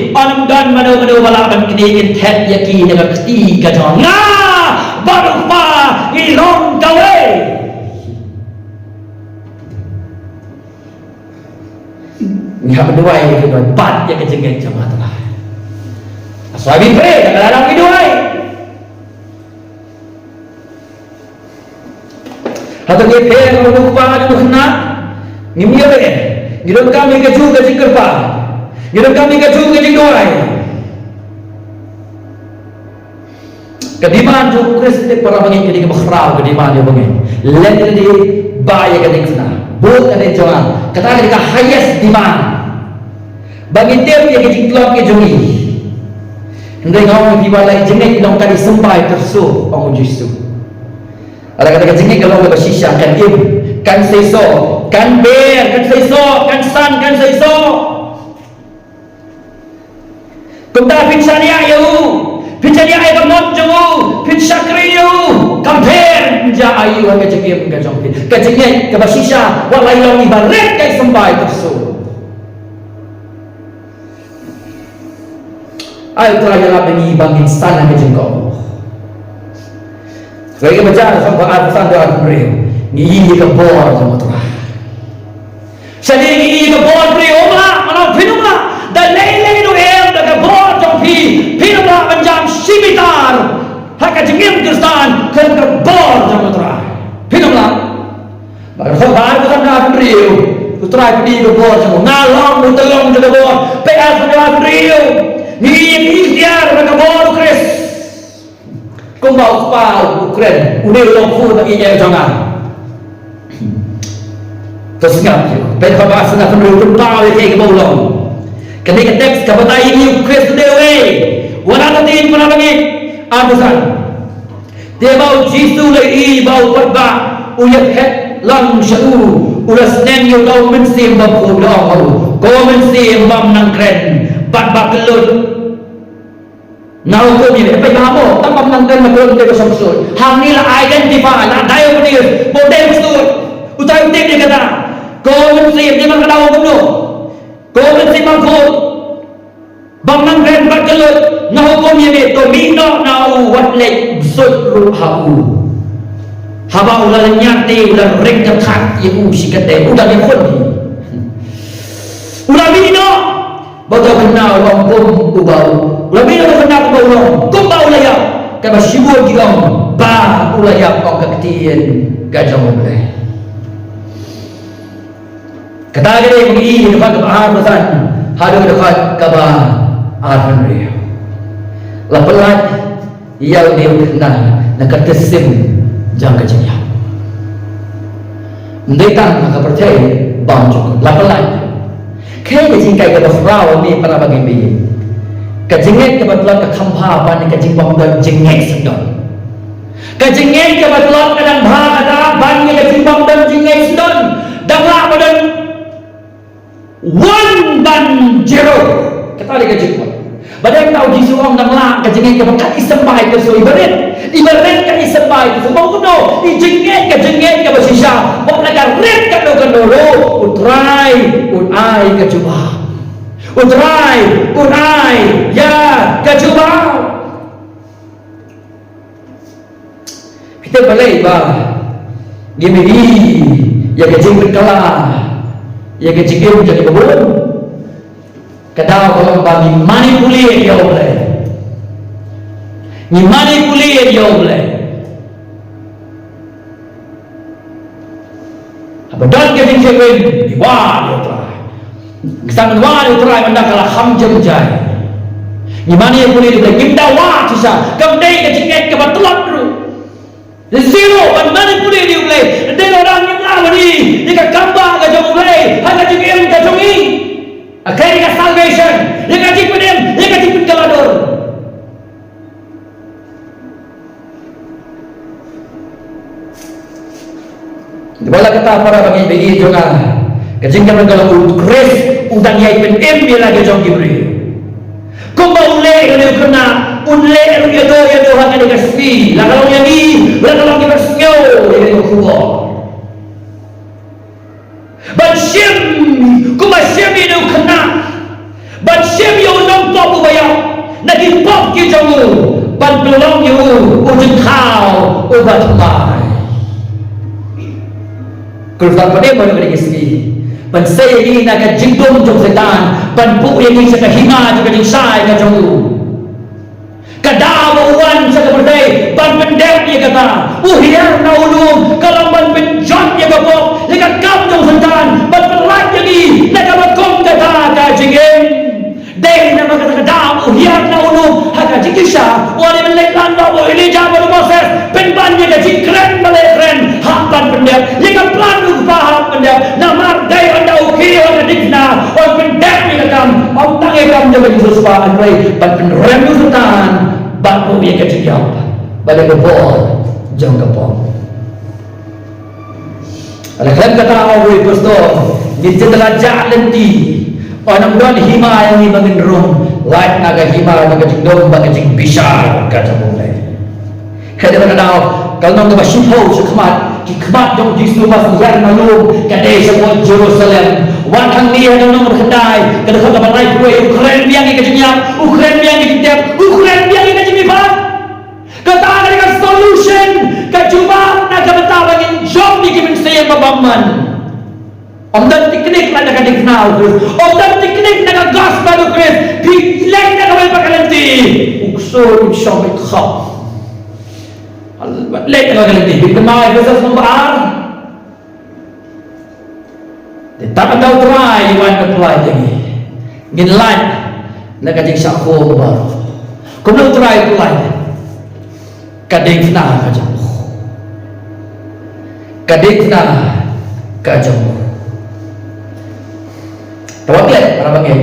Ym don mano mano ba lah ban knieh kynthet ïa ki na ka kti ka jong nga. Nga bad u Kpa ngi long kawei. Ngi hap duwai ïa ki, duwai bad ïa ka jingngeit jong nga Trai. That's why we pray, kata ka daw ngi duwai. Hato ngi pher bad u kpa bad u khynnah? Ngim ïoh eh. Ngi donkam ïa kajuh ka jingkyrpad. Ngi donkam ïa kajuh ka jingduwai. Ka demand jong u Khrist te para bangeit ka dei kaba khraw ka demand jong bangeit. Leh lade ba ïa ka dei khynnah. Bud ka dei jong nga. Kata ka dei ka highest demand. Ba ngi tip ïa ka jingtlot ka jong ngi. Hynrei nga ong ïa phi ba la i jingngeit long ka dei symbai tyrso, ong u Jisu. Ala kata ka jingngeit ka long kaba shisha, kan im, kan seisoh, kan ber, kan seisoh, kan san, kan seisoh. Kumta phin shaniah ïa u, phin shaniah ïa ka mon jong u, phin shakri ïa u, kam pher jia aïu ha ka jingim ka jong phi. Ka jingngeit kaba shisha, wat la i long iba rit ka i symbai tyrso. Ai u Trai ïalap ïa ngi ba ngin san ha ka jingkordor. Hynrei kaba jia, sha ba arphew san, arphew hynriew, ngi ïohi ïa ka bor jong u Trai. Shane ngi ïohi ïa ka bor briew, ym lah, mano phin ym lah. Da lei lei ruh em, da ka bor jong phi, phin ym lah ban jam shi mitar ha ka jingim Khristan khlem ka bor jong u Trai. Phin ym lah. Bad ka dkhot ba ar, ka dkhot ba arphew hynriew, u Trai pynïaid ïa ka bor jong u. Nga long u tyllong jong ka bor. Peit arphew hynriew. Ngi ïohi ïa ka iktiar bad ka bor u Khrist. Kumba u Kpa u kren, une u long u khun ba ïeit jong nga. To sngap ïa u. Peit dkhot ba arphew hynriew, u pynpaw ïa kaei kaba u long. Kane ka teks ka batai ïa ngi u Khrist u dei uwei. Wat la ka ktien, para bangeit. Arphew san. Te haba u Jisu u la ïohi ba u paidbah u ïaphet lang sha u, u la sneng ïa uta u mynsiem bakhuid, u la ong ha u, ko mynsiem bym nang kren bad ba kyllut, nga hukum ïa me. Peit ba mo, tang bym nang kren bad kyllut te ba shong suit. Hangne la identify, la diagnose ba u dei baksuid. Uta u tip ïa kata. Ko mynsiem, te ba ka dei kumno? Ko mynsiem bakhuid. Bym nang kren bad kyllut, nga hukum ïa me, to mih noh na u, wat leit bsuit ruh ha u. Haba u la lynñiar te u la rit ka thak ïa u shikatdei, u dang ïakhun hi. U la mih noh bad uta u khynnah u long kum uba u, u la mih noh uta u khynnah kumba u long, kumba u la ïap. Kaba shibun ki ong ba u la ïap, ong ka ktien ka jong U Blei. Kata ka dei ba ngi ïohi ha ka dkhot kaba arphew san haduh ka dkhot kaba arphew hynriew. La pyllait ïa une u khynnah na ka sim jong ka jingïap. Ym dei tang ha ka pyrthei, bym jukut. La pyllait. Kaei ka jinghikai kaba khraw, me para bangeit, me. Ka jingngeit kaba tlot ka kham bha ban ka jingbym don jingngeit syndon. Ka jingngeit kaba tlot ka dang bha kata ban ïa ka jingbym don jingngeit syndon. Dang lah ba don one ban zero. Kata dei ka jingngeit. Ba dei kata u Jisu u ong dang lah ka jingngeit kaba kat i symbai tyrso, iba rit. Iba rit kat i symbai tyrso. Ba kumno i jingngeit, ka jingngeit kaba shisha, wat la ka rit katno katno ruh, U Trai un ai ka jubab. U Trai un ai ïa ka jubab. Phi tip balei ba ngim ïohi ïa ka jingpynkylla ïa ka jingim jong kiba bun? Ka daw ka long ba ngi manipulate ïa U Blei. Ngi manipulate ïa U Blei. Haba don ka jingsheptieng, ngi wad ïa U Trai. Ngi sdang ban wad ïa U Trai mynta ka la kham jynjar. Ngi manipulate ïa U Blei, ngim da wad shisha, kam dei ka jingngeit kaba tlot ruh. Zero, ban manipulate ïa U Blei. Dei ba dang ngim lah ban ïohi ïa ka kam bah ka jong U Blei ha ka jingim ka jong ngi. Ka dei ka salvation, ïa ka jingpynim, ïa ka jingpynkylla dur. Te ba la kata para bangeit, bangeit jong nga, ka jingkren ka long, U Khrist u dang ïai pynim ïa la ka jong ki briew. Kumba u leh ïa u khynnah, un leh ruh ïa u, ïa u ha kane ka sngi. La ka long ïa ngi, la ka long kiba sngew ïa kane ka khubor. Ban shim, kumba shim ïa u khynnah. Ban shim ïa u nongpop uba ïap na ki pop ki jong u, ban pynlong ïa u u jingthaw uba thymmai. Khrist u la pynim ha kane ka sngi ban sei ïa ngi na ka jingdum jong Soitan, ban buh ïa ngi sha ka hima jong ka jingshai ka jong u. Ka daw ba u wan sha ka pyrthei ban pyndep ïa kata. U hiar na u lum ka long ban pynjot ïa ka pop, ïa ka kam jong u Soitan, ban pynlait ïa ngi na kaba kum kata ka jingim. Dei namar kata ka daw u hiar na u lum ha ka jingkyrshan, u ong ban leit lang bad u Elijah bad u Moses, pynban ïa ka jingkren ba la kren, hap ban pyndep ïa ka plan u Kpa, hap pyndep. Namar dei ynda u khie ha ka diengphna, u pyndep ïa ka kam, ym tang ïa ka kam jong ka jingsiewspah, hynrei ban pynrem ïa u Soitan bad ruh ïa ka jingïap bad ïa ka bor jong ka pop. Lada khlem kata, ong u apostol, ngin sa la jah lynti. Ym don hima ïa ngi ba ngin rung, lait na ka hima jong ka jingdum bad ka jingbishar ka jong U Blei. Hynrei ka daw, ka lynnong kaba shiphew sha khmat, ki khmat jong u Jisu ba sdang na lum ka dei shapoh Jerusalem. Wat hangne ha ka lynnong kaba khyndai, ka dkhot kaba laiphew wei, u kren biang ïa ka jingïap, u kren biang ïa ka jingtep, u kren biang ïa ka jingmihpat. Kata ka dei ka solution, ka jubab na ka bynta ba ngin jop ïa ki mynsiem ba bymman. Ym don teknik lait na ka diengphna u Khrist, ym don teknik na ka gospel u Khrist. Phi leit na kawei pat ka lynti, u ksuid u shong beit khop. Leit na kawei ka lynti, phi kynmaw Ephesos lynnong ba ar. Te tang ynda u Trai u wan, u Trai jong ngi, ngin lait na ka jingshah khum baroh. Kumno u Trai u lait? Ka diengphna ka jong u. Ka diengphna ka jong u. Te wat leh, para bangeit.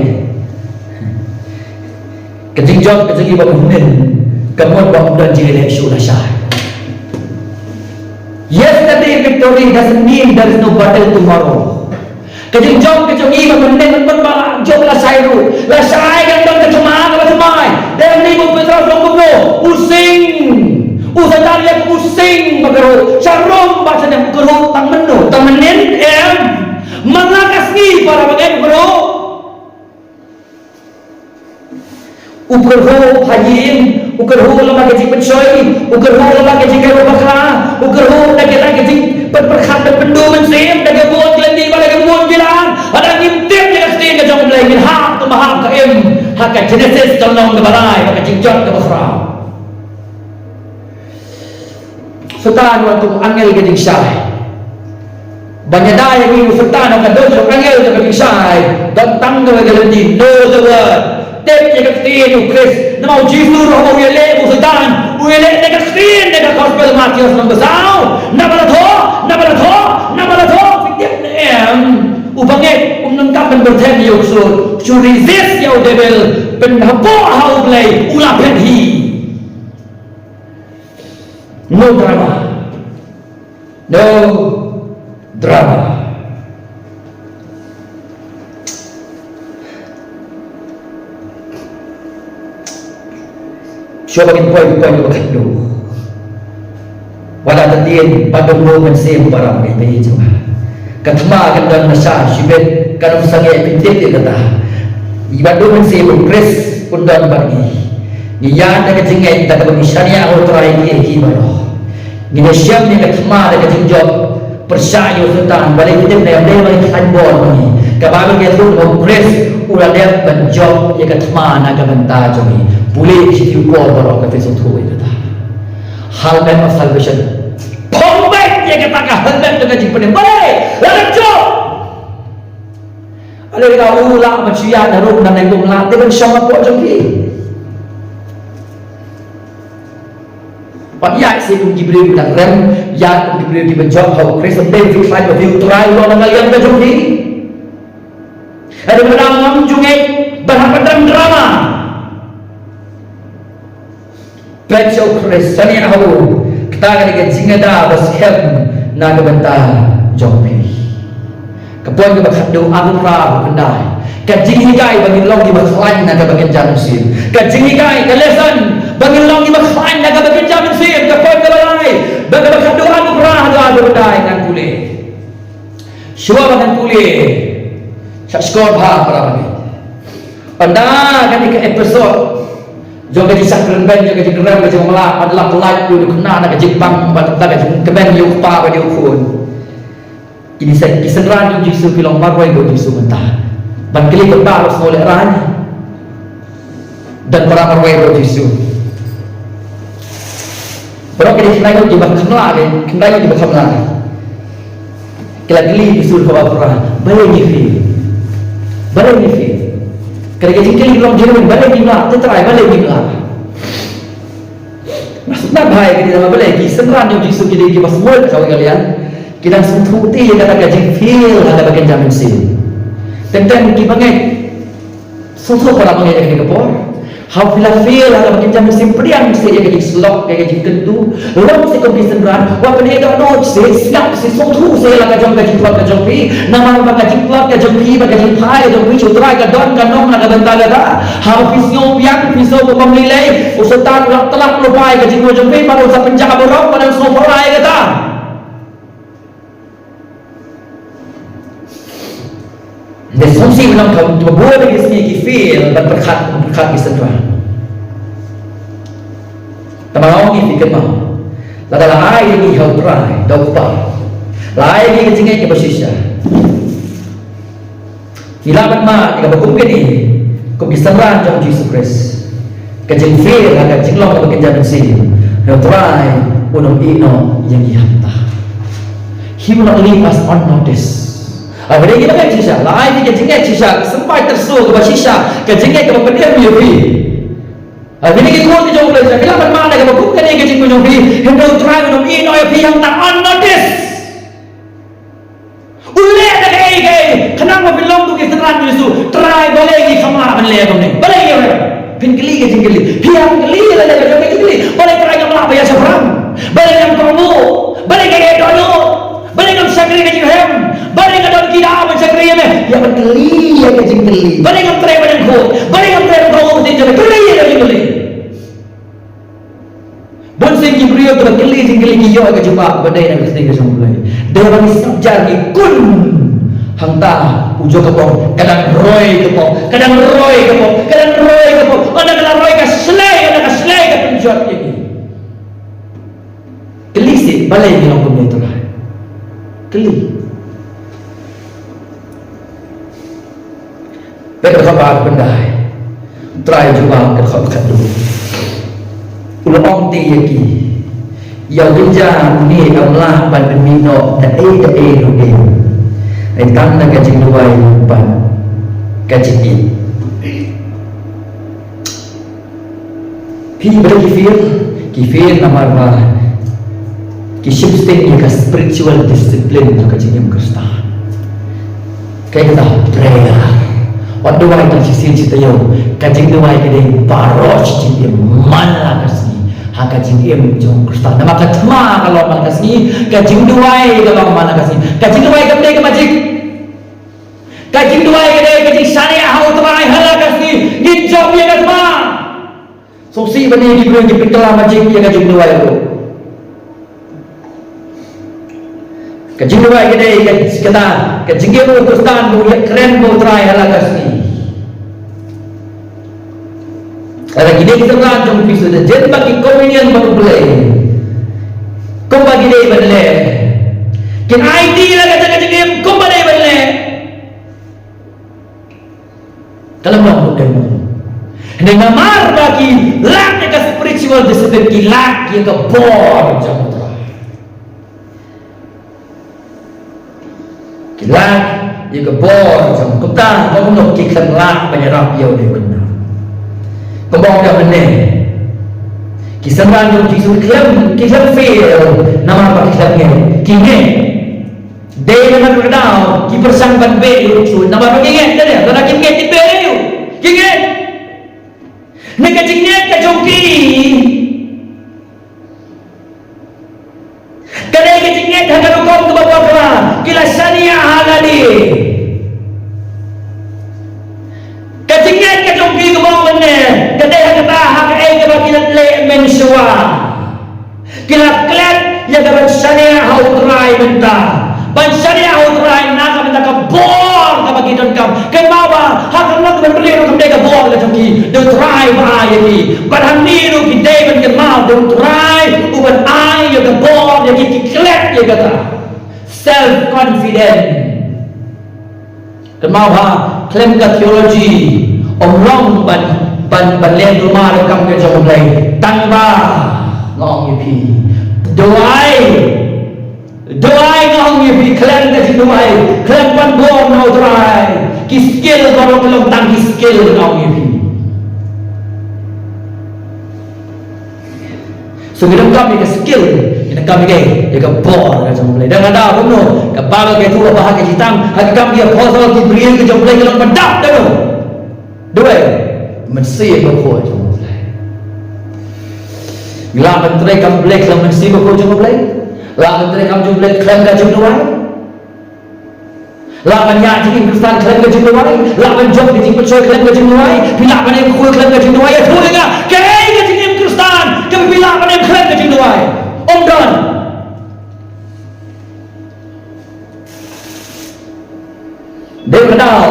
Ka jingjop ka jong ngi ba mynnin ka mut ba ym don jingïaleh shuh lashai. Yesterday victory doesn't mean there is no battle tomorrow. Ka jingjop ka jong ngi ba mynnin ka mut ba la jop lashai ruh. Lashai kan don ka thma kaba thymmai. Dei ne u Petros u ong kumno? U sing. U Soitan u sing ba kyrhuh. Sharum ba sharum, u kyrhuh tang mynno? Tang mynnin em? Man la ka sngi, para bangeit, u kyrhuh. U kyrhuh ha ïing, u kyrhuh lyngba ka jingpynshoi, u kyrhuh lyngba ka jingkyrhuh bakhraw, u kyrhuh da ka, da ka jingpynpyrkhat, da ka pynduh mynsiem, da ka bun ki lynti bad da ka bun ki lang. Lada ngim tip ïa ka ktien ka jong U Blei, ngin hap kumba hap ka Im ha ka Genesis ka lynnong kaba lai bad ka jingjot kaba khraw. Soitan u wan kum u angel ka jingshai ban ïada ïa ngi. U Soitan u wan kum u angel ka jingshai. Don tang kawei ka lynti, know the word. Tip ïa ka ktien U Khrist. Namar U Jisu ruh u ïaleh bad u Soitan, u ïaleh da ka ktien, da ka gospel Mathaios lynnong ba saw. Naba la thoh, naba la thoh, naba la thoh. Phi tip ne em? U bangeit um donkam ban pyrthem ïa u ksuid. Shu resist ïa u devil, pynhapoh ha U Blei, u la phet hi. No drama. No drama. Shuwa ba ngin poi, poi ba khadduh. Wat la tdien ba don u mynsiem, para bangeit, ba ïeit jong nga. Ka thma kan don lashai shibit, kan ym sangeh, phi tip ïa kata. Ba don u mynsiem, U Khrist un don bad ngi. Ngi ïaid da ka jingngeit, da kaba ngi shaniah ha U Trai kiei kiei baroh. Ngin ïashem ïa ka thma da ka jingjop. Pyrshah ïa u Soitan, balei phi tip ne em? Balei? Ba ngi khlaiñ bor ma ngi. Ka Baibl ka ong ba U Khrist u la dep ban jop ïa ka thma na ka bynta jong ngi. Pule ïa ki shithi u Paul baroh, ka phin sngewthuh ïa kata. Helmet of salvation. Phong beit ïa kata ka helmet jong ka jingpynim. Balei? La dep jop. Balei ka u lah ban shu ïaid na rum na nengkong, lah te ban shong hapoh jong ki. Bad ïaid seh kum ki briew ki dang rem, ïaid kum ki briew kiba jop ha U Khrist, ym dei phi khlaiñ ba phi u trai u long na ka liang ka jong phi. Hynrei lada ngam ju ngeit, ban hap ban don drama. Peit sha U Khrist, shaniah ha u, kata ka dei ka jingïada ba skhem na ka bynta jong phi. Ka point kaba khadduh, arphew phra, arphew khyndai. Ka jinghikai ba ngin long kiba khlaiñ na kaba kynja mynsiem. Ka jinghikai, ka lesson ba ngin long kiba khlaiñ na kaba kynja mynsiem. Ka point kaba lai, ba kaba khadduh, arphew phra haduh arphew khyndai, ngan pule. Shuwa ba ngan pule, sa skhor bha, para bangeit. Ynda kane ka episode jong ka jingshah kren beiñ, jong ka jingkren beiñ, jong ka jingmlak, ban lap lait ïa u khynnah na ka jingpang, ban lap ka jingkmen ïa u kpa bad ïa u khun. Ki dei sa ki synran jong u Jisu ki long marwei bad u Jisu mynta. Ban kylli, kpa ruh sngew lehraiñ. Don para marwei bad u Jisu. Baroh ki dei khyndai ngut kiba khamla, ki khyndai ngut kiba khamla. Ki la kylli ki sur kaba phra, balei ngi fail? Balei ngi fail? Ka dei ka jingkylli kaba long genuine, balei ngim lah? Te Trai, balei ngim lah? Nga sngewtynnat bha ïa kane namar balei ki synran jong u Jisu ki dei kiba sngewthuh ïa ka liang. Ki dang sngewthuh te ïa kata ka jingfail ha kaba kynja mynsiem. Teng teng kiba ngeit sngewthuh para bangeit ïa kane ka por. Haba phi la fail ha kaba kynja mynsiem, pdiang seh ïa ka jingslok, ïa ka jingkyntu. Long seh kum ki synran, wat pyndonkam seh, sngap seh, sngewthuh seh ïa la ka jong ka jingtlot ka jong phi. Namar ba ka jingtlot ka jong phi, ba ka jingphai ka jong phi sha U Trai ka don, ka don ha ka bynta kata. Haba phi sngew biang, phi sngew ba ym lei lei, u Soitan u la tlot lypa ïa ka jingmut jong phi, bad u sa pynjah baroh ba dang sngewpara ïa kata. Te sngewsih ban ong, ka bun ki sngi ki fail ban pyrkhat, pyrkhat ki synran. Te nga ong ïa phi, kynmaw, lada la ai ïa ngi ha U Trai da U Kpa, la ai ïa ngi ka jingngeit kaba shisha, ngi lah ban mad ïa kaba kum kane, kum ki synran jong U Jisu Khrist. Ka jingfail ha ka jinglong kaba kynja mynsiem, U Trai un ym ïeh noh ïa ngi hangta. He will not leave us unnoticed. Haba ïa ngi ba ngeit shisha, la ai ïa ngi ka jingngeit shisha, ka symbai tyrso kaba shisha, ka jingngeit kaba pynim ïa phi. Haba ïa ngi ki khun ki jong U Blei shisha, ngi lah ban mad ïa kaba kum kane ka jingmut jong phi, hynrei U Trai un ym ïeh noh ïa phi hangta unnoticed. U leh da kaei kaei, khnang ba phin long kum ki synran U Jisu. Trai, balei ngi khamla ban leh kumne? Balei ngi rem? Phin kylli ka jingkylli. Phi ïa kylli lane ka jong ka jingkylli. Balei Trai ngam lah ban ïaid shaphrang? Balei ngam kohnguh? Balei nga ïeh dohnud? Balei ngam shakri ka jinghem? Balei nga don ki daw ban shakri ïa me? Ïa ban kylli ïa ka jingkylli. Balei ngam treh ban ïeng khuid? Balei ngam treh ban kohnguh ka jingkylli? Kylli ïa ka jingkylli. Bun sien ki briew kiba kylli jingkylli ki ïoh ka jubab ba dei na ka ktien ka jong U Blei. Dei ba ngi sngap jar ngi khun hangta u jong ka pop, ka dang roi ka pop, ka dang roi ka pop, ka dang roi ka pop. Ynda ka la roi ka shlei, ynda ka shlei ka pynjot ïa ngi. Kylli seh, balei ngi long kumne Trai? Kylli. Peit ka dkhot ba khyndai. Trai jubab ka dkhot ba khatduh. U la ong te ïa ki, ïa u kynja une ym lah ban pynmih noh da ei da ei ruh em, ai tang da ka jingduwai bad ka jingïeit. Phi, balei ki fail? Ki fail namar ba ki shim sting ïa ka spiritual discipline jong ka jingim Khristan. Kaei kata? Prayer. Wat duwai tang shisien shi taïew. Ka jingduwai ka dei baroh shi jingim, man la ka sngi, ha ka jingim jong u Khristan. Namar ka thma ka long man la ka sngi, ka jingduwai ka long man la ka sngi. Ka jingduwai kam dei ka magic. Ka jingduwai ka dei ka jingshaniah ha u Trai ha la ka sngi. Ngin jop ïa ka thma. Sngewsih ba ngi ki briew ki pynkylla magic ïa ka jingduwai ruh. Ka jingduwai ka dei ka, kata ka jingim u Khristan ba u ïakren bad u Trai ha la ka sngi. Lada ki dei ki synran jong u Jisu, da jen ba ki communion bad U Blei kumba ki dei ban leh, kin aiti la kata ka jingim kumba dei ban leh. Ka la long kumne mo. Hynrei namar ba ki lack ïa ka spiritual discipline, ki lack ïa ka bor jong u Trai. Ki lack ïa ka bor jong, kumta ba kumno ki khlem lah ban ïarap ïa u dei u khynnah. Kumba ong da mynne, ki synran jong u Jisu ki khlem, ki khlem fail namar ba ki khlem ngeit. Ki ngeit. Dei namar kata ki pyrshang ban beh ïa u Jisu namar ba ki ngeit, dei, lada kim ngeit kin beh ïa u. Ki ngeit. Ne ka jingngeit ka jong ki ka dei ka jingngeit ha ka rukom kaba bakla, ki la shaniah ha lade. Ka jingngeit ka jong ki kaba ong mynne ka dei ha kata, ha kaei kaba ki la leh mynshuwa. Ki la klet ïa ka ban shaniah ha u Trai mynta. Ban shaniah ha u Trai na ka bynta ka bor kaba ki donkam. Kynmaw ba ha ka long ka ban pynlong ruh kam dei ka bor ka jong ki, dei u Trai ba ai ïa ki. Bad hangne ruh ki dei ban kynmaw dei u Trai u ban ai ïa ka bor ïa ki, ki klet ïa kata. Self confident. Kynmaw ha, khlem ka theology ym long ban, ban, ban leh duma da ka kam ka jong U Blei. Tang ba nga ong ïa phi, Duwai. Duwai nga ong ïa phi, khlem ka jingduwai, khlem pan bor na U Trai, ki skill baroh ki long tang ki skill nga ong ïa phi. So ngi donkam ïa ka skill, ngi donkam ïa ka, ïa ka bor ka jong U Blei. Dang da kumno, ka Baibl ka ïathuh ba ha ka jingtang, ha ka Kam ki Apostol, ki briew ka jong U Blei ki long ba dap da no. Duwai, Mynsiem Bakhuid jong U Blei. Lah ban trei kam Blei khlem Mynsiem Bakhuid jong U Blei. Lah ban trei kam jong U Blei khlem ka jingduwai. Lah ban ïaid jingim Khristan khlem ka jingduwai. Lah ban jop ka jingpynshoi khlem ka jingduwai. Phi lah ban im khuid khlem ka jingduwai. Ïathuh ïa nga, kaei ka jingim Khristan kaba phi lah ban im khlem ka jingduwai? Ym don. Dei ka daw,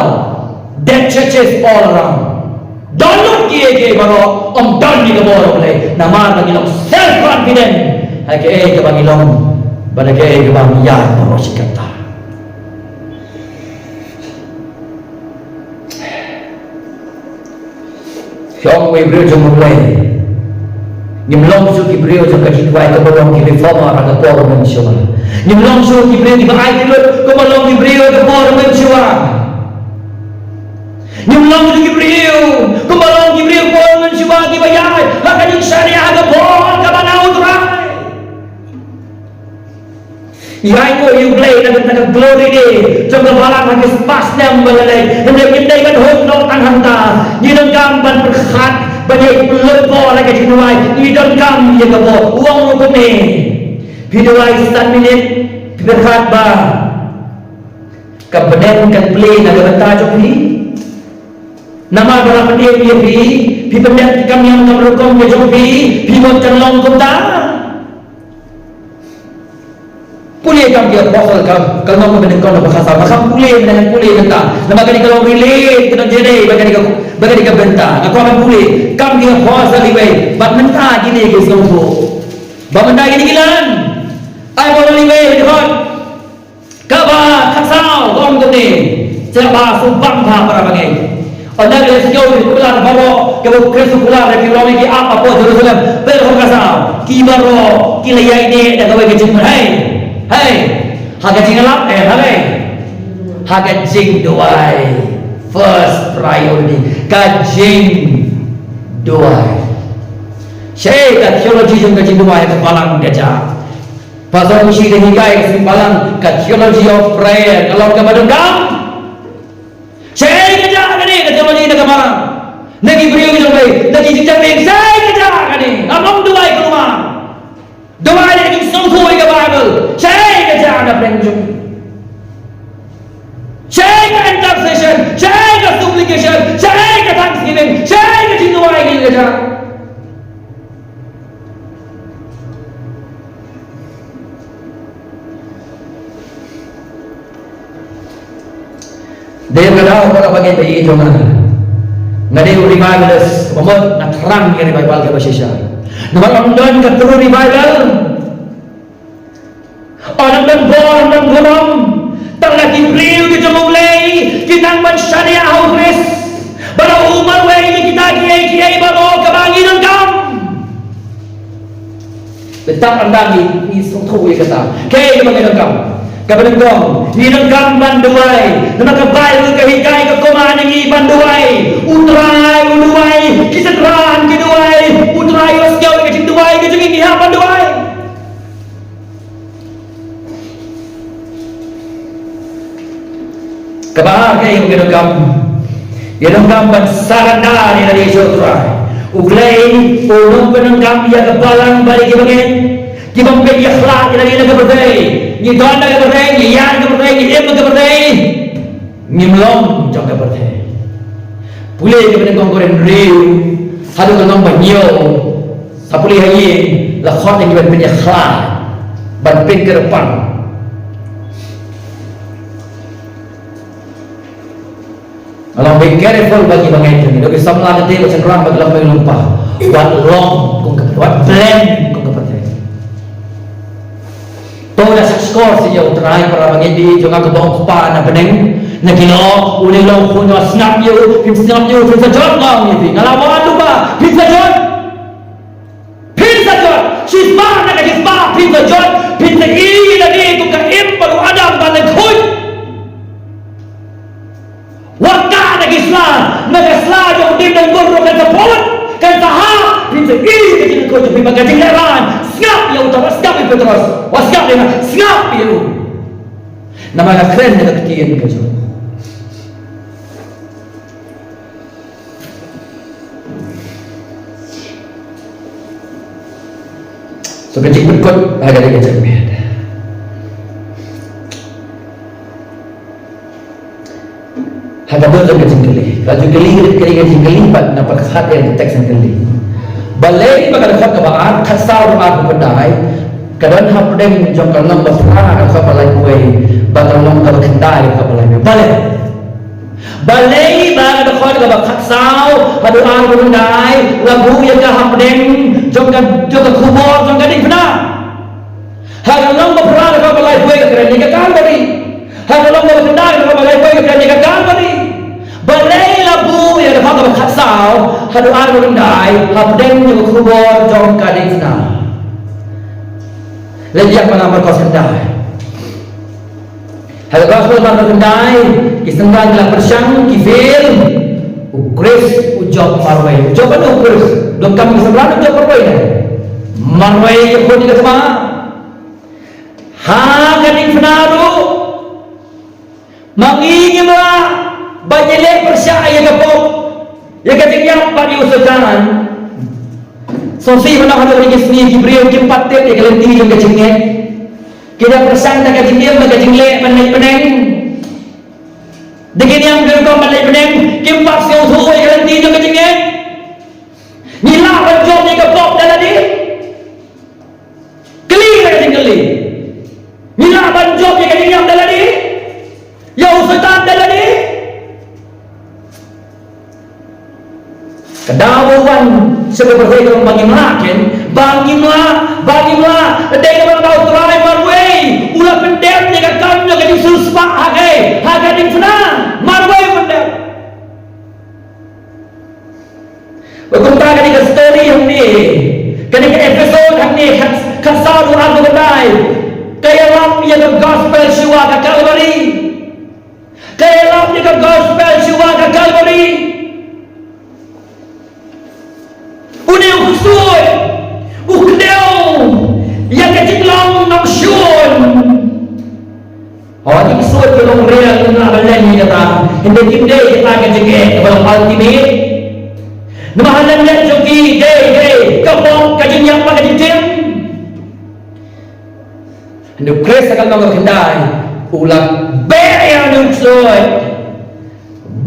dead churches all around. Don lut kiei kiei baroh, ym don ïa ka bor U Blei. Namar ba ngi long self confident ha kaei kaba ngi long, bad ha kaei kaba ngi ïaid baroh shi katta. Ong u briew jong U Blei. Ngim long shuh ki briew jong ka jingduwai kumba long ki reformer ha ka por mynshuwa. Ngim long shuh ki briew kiba aiti lut kumba long ki briew ha ka por mynshuwa. Ngim long shuh ki briew kumba long ki briew por mynshuwa kiba ïaid ha ka jingshaniah ha ka bor kaba na U Trai. Ïa, ai nguh ïa U Blei na ka bynta ka glory day jong ka balang ha ki spah snem ba la leit. Hynrei ngim dei ban hok noh tang hangta. Ngi donkam ban pyrkhat ban ïa pynlut bor ha ka jingduwai. Ngi donkam ïa ka bor. U ong ruh kumne. Phi duwai san minit, phi pyrkhat ba ka bneng kan plie na ka bynta jong phi. Namar ba la pynim ïa phi, phi pynbeit ki kam niam kam rukom ka jong phi, phi mut kan long kumta. Pule Kam ki Apostol ka, ka long kaba nyngkong ba kham, ba kham pule, ba kham pule mynta. Namar kane ka long relate, ka long jynjar, ba kane ka, ba kane ka bynta. Nga kwah ban pule Kam ki Apostol iwei, bad mynta kine ki sngewthuh. Ba mynta kine ki lan. Ai ba long iwei, ba jynjar. Kaba khatsaw, ka ong kumne. Sngewbha sngewbang bha para bangeit. Ynda la sngewthuh ïa ka kular baroh, kaba u Khrist u kular ïa ki rong ïa ki ap hapoh Jerusalem. Peit ka khatsaw, ki baroh ki la ïaineh da kawei ka jingmut. Hei, hei. Ha ka jingïalap, eh, ha ka, ha ka jingduwai. First priority. Ka jingduwai. Shaei ka theology jong ka jingduwai ka balang ka jaka. Pastor Mushi da hikai ka sngi Balang, ka theology of prayer ka long kaba donkam. Shaei ka jaka kane ka theology na ka Balang? Na ki briew ki jong U Blei, na ki jingjia, shaei ka jaka kane? Ngam ong duwai kulmar. Duwai da ka jingsngewthuh ïa ka Baibl. Shaei ka jaka na pdeng jong. Shaei ka intercession, shaei ka supplication, shaei ka thanksgiving, shaei ka jingduwai kane ka jaka. Dei ka daw para bangeit ba ïeit jong nga. Nga dei u revivalist, ba mut nga thrang ïa revival kaba shisha. Namar ym don ka true revival. Ym don bor, ym don burom. Tang la ki briew ki jong U Blei ki nang ban shaniah ha U Khrist. Ba la u marwei ïa kita kiei kiei baroh kaba ngi donkam. Bad tang ynda ngi, ngi sngewthuh ïa kata. Kaei kaba ngi donkam? Kaba nyngkong, ngi donkam ban duwai. Namar ka Baibl ka hikai ka command ïa ngi ban duwai. U Trai u duwai, ki synran ki duwai. U Trai u sngew ïa ka jingduwai ka jong ngi, ngi hap ban duwai. Kaba ar, kaei ba ngi donkam? Ngi donkam ban surrender ïa lade sha U Trai. U Blei u ong ba ngi donkam ïa ka balang bad ïa ki bangeit. Ki bym pynïakhlad ïa lade na ka pyrthei. Ngi don ha ka pyrthei, ngi ïaid ha ka pyrthei, ngi im ha ka pyrthei. Ngim long jong ka pyrthei. Pule kaba nyngkong Korinth hynriew, haduh ka lynnong ba hynñiew. Sa pule ha ïing, la khot ïa ngi ban pynïakhlad, ban pynkyrpang. Nga ong be careful bad ki bangeit jong ngi. Ïoh ki samla ka dei ba shynrang bad ki longmei longpa. Wat long kum ka, wat blend kum ka pyrthei. To da shah shkor sha ïa U Trai, para bangeit jong nga, kaba ong Kpa na bneng, na ki lok, u dei u long u khun, sngap ïa u, phim sngap ïa u, phin sa jot, nga ong ïa phi. Nga la wan lypa, phin sa jot. Phin sa jot, shispah na ka shispah, phin Jot, phin sa ïohi lade kum ka im bad u Adam ban lyngkhuid. Wat kah na ki sla, na ka sla jong u dieng dangor ruh kan sa phod, kan sa hap, phin sa ïohi ka jinglyngkhuid jong phi bad ka jinglehrain. Sngap ïa u, wat sngap ïa u Petros, wat sngap ïa u, sngap ïa u. Namar nga kren na ka ktien ka jong u. So ka jingpynkut ha kane ka jingmut. Ha kaba don ka jingkylli. Ka jingkylli, ka jingkylli, ka jingkylli pat na pyrkhat ïa ka teks jingkylli. Balei ba ka dkhot kaba ar, khatsaw, arphew khyndai ka don hapdeng jong ka lynnong ba phra, ka dkhot ba laiphew wei, bad ka lynnong kaba khyndai, ka dkhot ba laiphew wei. Balei? Balei ba ka dkhot kaba khatsaw haduh arphew khyndai la buh ïa ka hapdeng jong ka, jong ka khubor jong ka diengphna? Ha ka lynnong ba phra, ka dkhot ba laiphew wei, ka kren ïa ka Kalbari. Ha ka lynnong ba khyndai, ka dkhot ba laiphew wei, ka kren ïa ka Kalbari. Balei la buh ïa ka dkhot kaba khatsaw haduh arphew khyndai hapdeng jong ka khubor jong ka diengphna? Leit ïa ka Markos khyndai. Ha ka Gospel Markos khyndai, ki synran ki la pyrshang, ki fail. U Khrist u jop marwei. U jop, u Khrist. Donkam ki synran u jop marwei ne? Marwei ïa ka khun ïa ka thma. Ha ka diengphna ruh, ma ngi ngim lah ban ïaleh pyrshah ïa ka pop, ïa ka jingïap bad ïa u Soitan. Sngewsih, mynno haduh kine ki sngi ki briew kim pat tip ïa ka lynti jong ka jingngeit. Ki da pyrshang da ka jingim bad ka jingleh ban leit bneng. Da ki niam ki rukom ban leit bneng, kim pat sngewthuh ïa ka lynti jong ka jingngeit. Ngi lah ban jop ïa ka pop da lade? Kylli ïa ka jingkylli. Ngi lah ban jop ïa ka jingïap da lade? Ïa u Soitan da lade? Ka daw ba wan sha ka pyrthei ka long ba ngim lah, ken? Ba ngim lah, ba ngim lah. Dei namar ba U Trai marwei u la pyndep ïa ka kam jong ka jingsiewspah ha ka, ha ka diengphna. Marwei u pyndep. Bad kumta kane ka story hangne, kane ka episode hangne, khat, khatsaw haduh arphew khyndai, ka ïalap ïa ka gospel shuwa ka Kalbari. Ka ïalap ïa ka gospel shuwa ka Kalbari. Une u ksuid u kdew ïa ka jinglong nongshun. Hooid, ki ksuid ki long real, ngim lah ban len ïa kata. Hynrei kim dei kata ka jingeh kaba long ultimate. Namar ha lyndet jong ki dei, dei ka pop, ka jingïap bad ka jingtim. Hynrei u Khrist ha ka lynnong kaba khyndai u la beh ïa une u ksuid.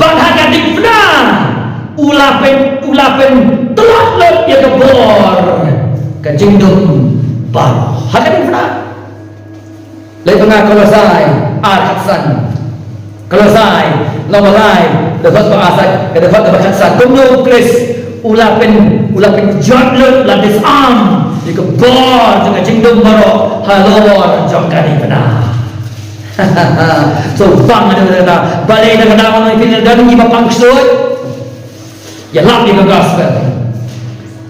Bad ha ka diengphna u la pyn, u la pyntlot lut ïa ka bor ka jingdum baroh. Ha ka diengphna. Leit ba nga Kolosai ar khatsan. Kolosai lynnong ba lai, dkhot ba ar, ka dkhot ba khatsan. Kumno u Khrist u la pyn, u la pynjot lut, la disarm ïa ka bor jong ka jingdum baroh halor jong ka diengphna. So bang da kata, balei da kata, ma ngi pyndonkam kiba pang ksuid. Ïalap ïa ka gospel.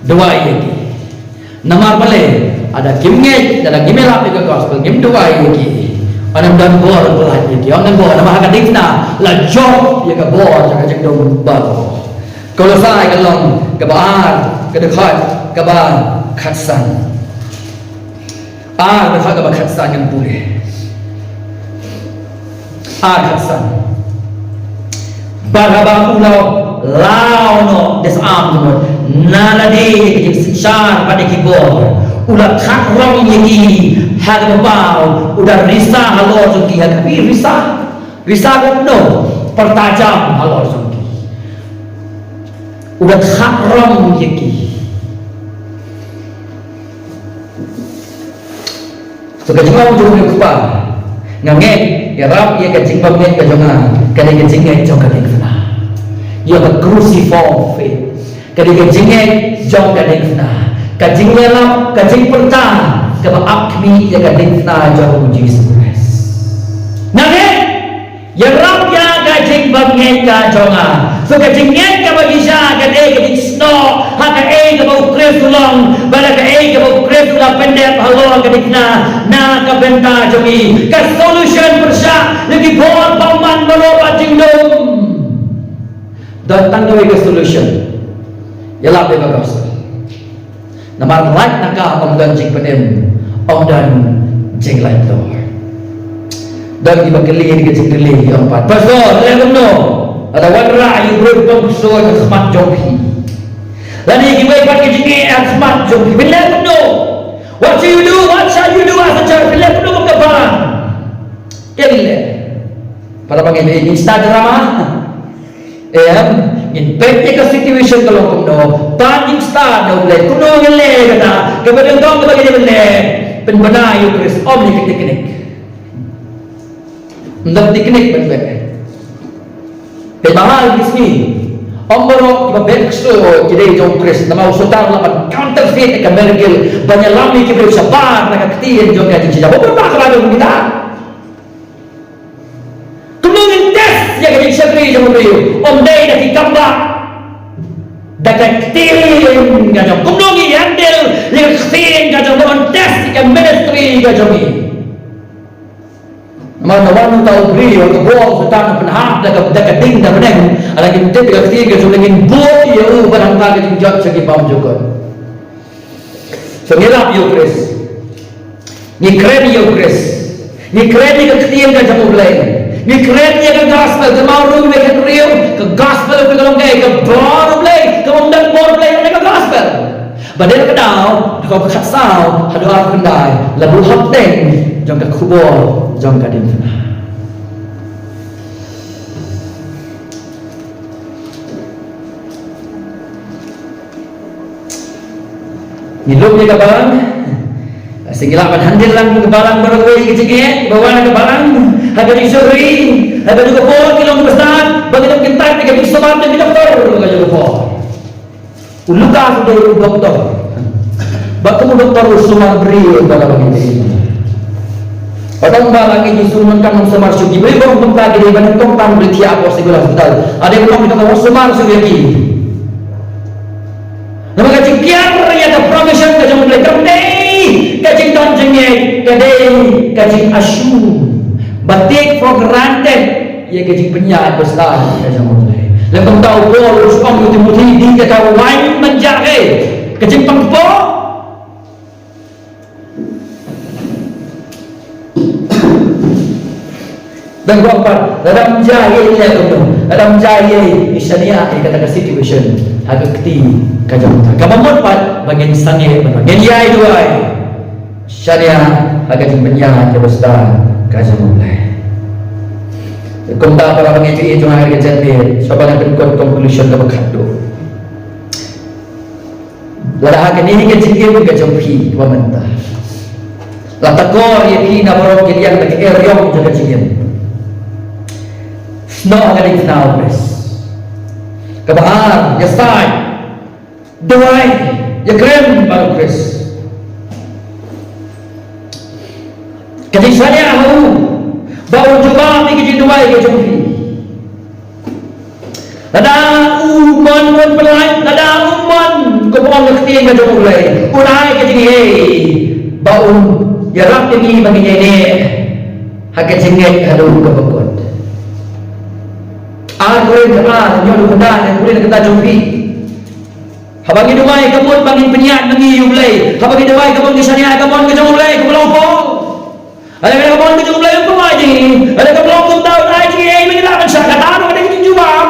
Duwai ïa ki. Namar balei? Lada kim ngeit, lada kim ïalap ïa ka gospel, ngim duwai ïa ki. Ym don bor pyllait ïa ki, ym don bor, namar ha ka diengphna la jop ïa ka bor jong ka jingdum baroh. Kolosai ka lynnong kaba ar, ka dkhot kaba khatsan. Ar, dkhot kaba khatsan ngan pule. Ar khatsan. Bad haba u la law noh, disarm noh, na lade ïa ki jingsynshar bad ïa ki bor, u la khadrom ïa ki ha kaba paw, u da risa halor jong ki. Ha kaei u risa? Risa kumno? Pyrta jam halor jong ki. U da khadrom ïa ki. So ka jingong jong u Kpa, nga ngeit, ïarap ïa ka jingbymngeit ka jong nga ka dei ka jingngeit jong ka diengphna. Ïa ka cruciform faith. Ka dei ka jingngeit jong ka diengphna. Ka jingïalap, ka jingpyrta kaba ap khmih ïa ka diengphna jong u Jisu Khrist. Nga ngeit ïarap ïa ka jingbymngeit ka jong nga. So ka jingngeit kaba shisha ka dei ka jingsnoh ha kaei kaba u Khrist u long, bad ha kaei kaba u Khrist u Ka pyndep halor ka diengphna na ka bynta jong ngi. Ka solution pyrshah ïa ki bor bymman baroh bad jingdum. Don tang kawei ka solution. Ïalap ïa ka gospel. Namar lait na ka ym don jingpynim, ym don jinglait lor. Don kiba kylli ïa ka jingkylli, ong pat, Pastor, leh kumno? Lada wanrah ïa u briew bym ksuid ha khmat jong phi, lane kiwei pat ki jingeh ha khmat jong phi, phin leh kumno? What shall you do? What shall you do as a church? Phin leh kumno kum ka balang? Ïa phin leh. Para bangeit, ngin stad drama. Em, ngin peit ïa ka situation ka long kumno. Pan ngin stad da U Blei. Kumno ngin leh kata? Kaba nyngkong kaba ngin leh, pynbna ïa u Khrist, ym ïa ka teknik. Ym don teknik ban beh. Peit ba ha ki sngi, ym baroh kiba beh ksuid ki dei jong u Khrist, namar u Soitan u lah ban counterfeit ïa ka miracle ban ïalam ïa ki briew shabar na ka ktien jong ka jingshisha. Ba bun ba ka Baibl kumta. Kumno ngin test ïa ka jingshakri jong u briew? Ym dei da ki kambah, da ka ktien ka jong. Kumno ngin handle ïa ka ktien ka jong, ban test ïa ka ministry ka jong ngi? Namar da wan uta u briew, ka bor Soitan pynhap da ka, da ka ding da bneng, lada ngim tip ïa ka ktien ka jong, ngin bud ïa u ban hangta ka jingjot sha ki bymjukut. So, ngi lap ïa u Khrist. Ngi kren ïa u Khrist. Ngi kren ïa ka ktien ka jong U Blei. Ngi kren ïa ka gospel, ka mawrung me ka briew, ka gospel ka long kaei, ka bor U Blei, ka ym don bor U Blei ïa ka gospel. Ba dei ka daw, ka khatsaw haduh arphew khyndai, la buh hapdeng jong ka khubor jong ka diengphna. Ngi lum ïa ka balang. Sa ngi lah ban handle lang ka balang baroh kawei ka jingeh ba wan na ka balang. Ha ka jingshakri, ha ka jingkyrkhu ki long ba stad, ba ki long kyntait ïa ka jingsumar jong ki doktor ka jong ka por. U Lukas u dei u doktor. Ba kum u doktor u sumar briew ba la ba ngi dei. Ba dang ba la ngi jingsumar kan sumar shuh ki briew ba kum ka ki dei ba nyngkong tang briew thiah hapoh civil hospital. Ade ba kum ka sumar shuh ïa ki. Namar ka jingkiar ïa ka provision ka jong U Blei kam dei ka jingdon jingngeit, ka dei ka jing-assume ba take for granted ïa ka jingpynïaid ba stad ka jong U Blei. Lada kumta u Paul u ong ïa u Timothi, dei kata waiñ ban jia kaei? Ka jingpang kpoh. Dang kwah pat, lada ym jia ïa i leh kumno, lada ym jia ïa i, i shaniah ïa kata ka situation ha ka kti ka jong ka. Kaba mut pat ba ngin sangeh, ba ngin ïai duwai shaniah ha ka jingpynïaid kaba stad ka jong U Blei. Kumta para bangeit jong ngi, jong ngi ha ka janmiet, shuwa ba ngan pynkut conclusion kaba khatduh. Lada ha kane ka jingim ka jong phi ba mynta la takor ïa phi na baroh ki liang na ka eriong jong ka jingim, snoh ha ka diengphna u Khrist. Kaba ar, ïasaid, duwai, ïakren bad u Khrist. Ka jingshaniah ha u ba un jubab ïa ka jingduwai ka jong phi. Lada u mon un pynlait, lada u mon, kumba ong ka ktien ka jong U Blei, un ai ka jingïeit ba un ïarap ïa ngi ba ngin ïaineh ha ka jingngeit haduh kaba kut. Ar Korinth ar, hynñiew dkhot khyndai, ngan pule na ka bynta jong phi. Haba ngi duwai ka mut ba ngin pynïaid ma ngi ïa U Blei. Haba ngi duwai ka mut ngi shaniah ka mon ka jong U Blei, kumba ong u Paul. Lada ka mon ka jong U Blei um pynwai jong ngi, lada kam long kumta, un ai jingïeit, ma ngi lah ban shah, kata ruh ka dei ka jingjubab.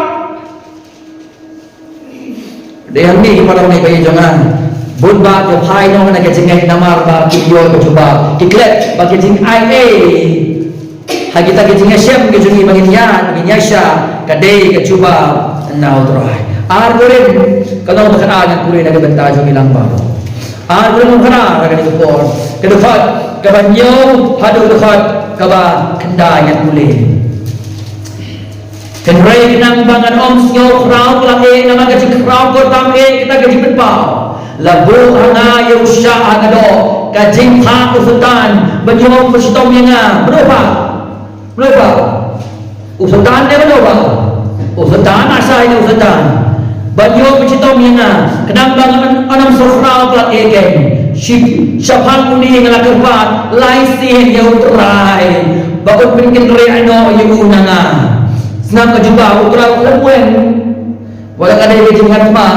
Dei hangne ki para bangeit jong nga, bun bah ki phai noh na ka jingngeit namar ba kim ïoh ka jubab. Ki klet ba ka jingaiei ha kita ki jingïashem ki jong ngi ba ngin ïaid, ba ngin ïaishah, ka dei ka jubab na U Trai. Ar Korinth ka lynnong ba khatar, ngan pule na ka bynta jong ngi lang baroh. Ar Korinth lynnong ba khatar, na kane ka por, ka dkhot kaba hynñiew haduh ka dkhot kaba khyndai, ngan pule. Hynrei khnang ba ngan ym sngew khraw khlak eh namar ka jingkhraw kyrpang eh, kata ka jingpynpaw, la buh ha nga ïa u shah ha ka doh ka jingphah u Soitan ban ïoh pynshitong ïa nga. Mano phah? Mano phah? U Soitan ne mano phah? U Soitan, ah shah ne u Soitan. Ban ïoh ba chitom ïa nga, khnang ba ngan ym sngewkhraw palat ïa ka. Shi, shaphang une nga la kyrpad lai sien ïa U Trai ba un pynkynriah noh ïa u na nga. Sngap ka jubab, U Trai u khlem wen. Wat la ka dei ka jingngeit ma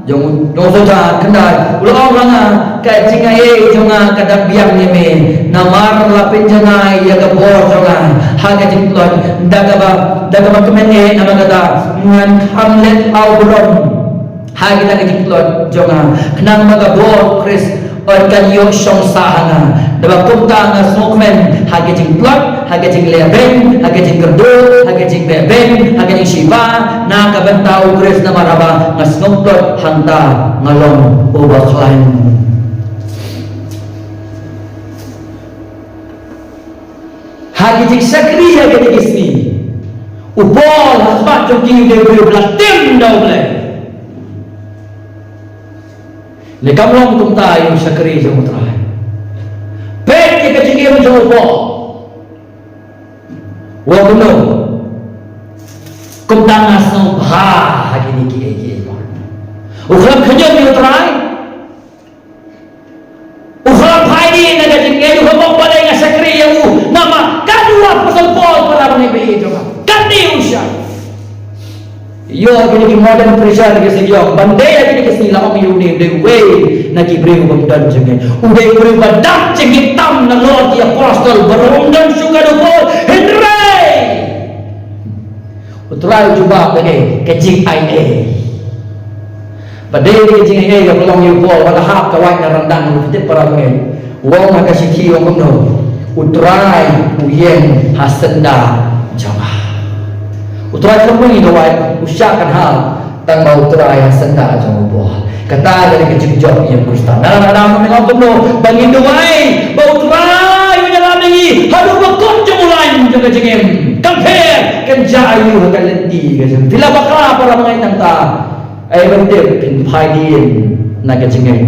jong, jong u soja, khyndai, u la ong ha nga, ka jingaiei jong nga ka dang biang ïa me, namar la pynjanai ïa ka bor jong nga ha ka jingtlot. Da kaba, da kaba kmen eh, namar kata ngan kham leh aw burom ha kita ki jingtlot jong nga, khnang ba ka bor Khrist kan ïoh shong sah ha nga. Naba kumta nga sngewkmen ha ki jingtlot, ha ki jingleh beiñ, ha ki jingkyrduh, ha ki jingbeh beiñ, ha ki jingshibah na ka bynta u Khrist, namar haba nga sngewtlot hangta nga long uba khlaiñ. Ha ki jingshakri ha kine ki sngi, u Paul ha khmat jong ki u dei u briew ba la tim da U Blei. Ne kam long kumta ïa u shakri jong U Trai. Peit ïa ka jingim jong u Paul. Wa kumno? Kumta nga sngewbha ha kine kiei kiei baroh. U khlem khñiot ïa U Trai. U khlem phai dien na ka jingngeit, u khlem ong balei nga shakri ïa u. Namar ka dei u Apostol Paul, para bangeit ba ïeit jong nga. Kane u shah. Ïoh kine ki modern preacher ki sa ïoh ban dei ïa kine ki sngi, la ong ïa une u dei uwei na ki briew bym don jingngeit. U dei u briew ba dap jingngeit tam nalor ki apostol baroh, ym don shuh ka dei u Paul. Hynrei U Trai u jubab da ka, ka jingaiei. Ba dei ka jingaiei kaba long ïa u Paul, wat la hap ka wait na ryndang, u tip para bangeit. U ong ha ka shithi, u ong kumno? U Trai u ïeng ha syndah jong nga. U Trai khlem ïeng ha ka wait, u shah kynhal, tang ba U Trai ha syndah jong u Paul. Kata ka dei ka jingjop ïa u Khristan. Nalor lada ngin ong kumno ba ngin duwai ba U Trai un ïalam ïa ngi haduh ba kut jong u lain jong ka jingim. Kam pher, kan jia aiu ha ka lynti ka jong phi? La bakla para bangeit nangta. Ai ban tip, phin phai dien na ka jingngeit.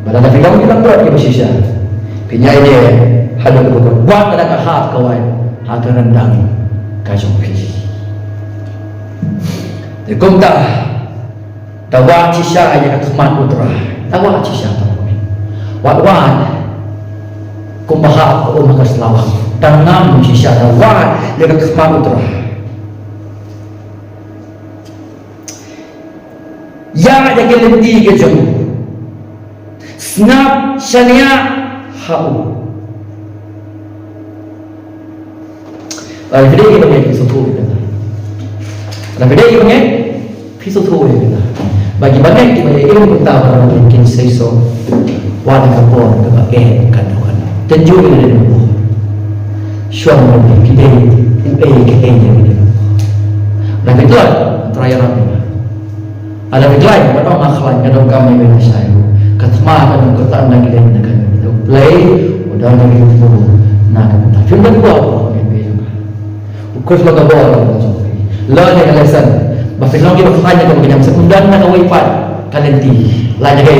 Ba lada phi long ki langbrot kiba shisha, phin ïai leh haduh ba kut, wat lada ka hap ka wait ha ka ryndang ka jong phi. Te kumta, da wad shisha ïa ka khmat U Trai. Da wad shisha, para bangeit. Wad, wad. Kumba hap ka um ha ka sla wah. Da ngam shisha, da wad ïa ka khmat U Trai. Ïa, ïa ka lynti ka jong u. Sngap shaniah ha u. Lada phi dei ki bangeit, phi sngewthuh ïa kata. Lada phi dei ki bangeit, phi sngewthuh ïa kata. Ba ki bangeit kiba ïa im kumta, ba kin seisoh wat ha ka por kaba eh kano kano. Tynjuh ïa lade na ka por. Shong lade, phi dei uei kaei ïa lade na ka por. Lada phi tlot, Trai ïarap ïa nga. Lada phi khlaiñ, wat ong nga khlaiñ, nga donkam ïa me lashai ruh. Ka thma ka dang kyrteng na ki leit na ka, U Blei u don na ka jingthmu na ka bynta. Phim don kwah, u Blei jong nga. U Khrist long ka bor ka jong phi. Learn ïa ka lesson. Ba phin long kiba khlaiñ ïa ka, ba ka jam, sa ym don na kawei pat ka lynti. Lait na ka,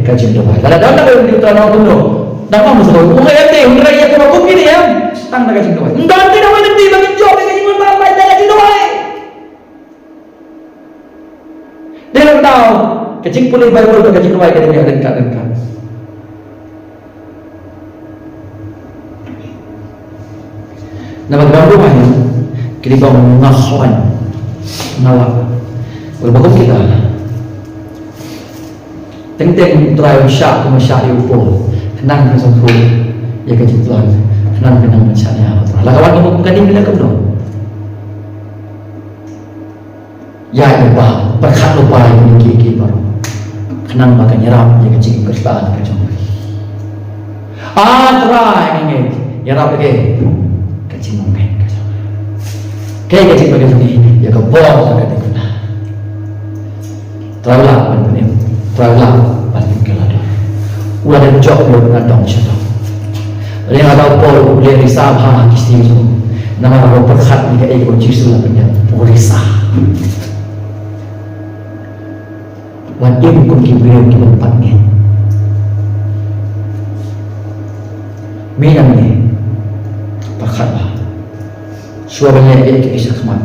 ka jingduwai. Lada don na ka lynti, u Trai u ong kumno? Dang ong sa, u ong ïa te, hynrei ïa kaba kum kine em, tang na ka jingduwai. Ym don te na kawei lynti ba ngin jop ïa ka jingmut, lait na ka jingduwai. Dei lang daw, ka jingpule Baibl bad ka jingduwai ka dei ryngkat ryngkat. Namar kaba duwai ki dei ba nga khlaiñ, nga wad. Ba kum kita. Teng teng U Trai u shah kumba shah ïa u Paul. Khnang ka sngewthuh ïa ka jingtlot. Khnang ka nang ban shaniah ha U Trai. La ka wan ka kum kane, phi la kumno? Ïa, ïa ba pyrkhat lypa ïa kine kiei kiei baroh, khnang ba kan ïarap ïa ka jingim Khristan ka jong phi. A Trai, nga ngeit, ïarap ïa ka jingim ka jong phi. Kaei ka jingim ka jong phi, ïa ka bor ka dei kumta. Trai u lah ban pynim, Trai u lah ban pynim ka lada u la dep jop lut na dong sha dong. Ïa nga, da u Paul u leh risa bha ha ki sngi jong u. Namar u pyrkhat ïa kaei kaba u Jisu u la pynïap, u risa. Wat im kum ki briew kiba pat ngeit. Me nangne, pyrkhat bha. Shuwa ban leh kaei kaei shakhmat,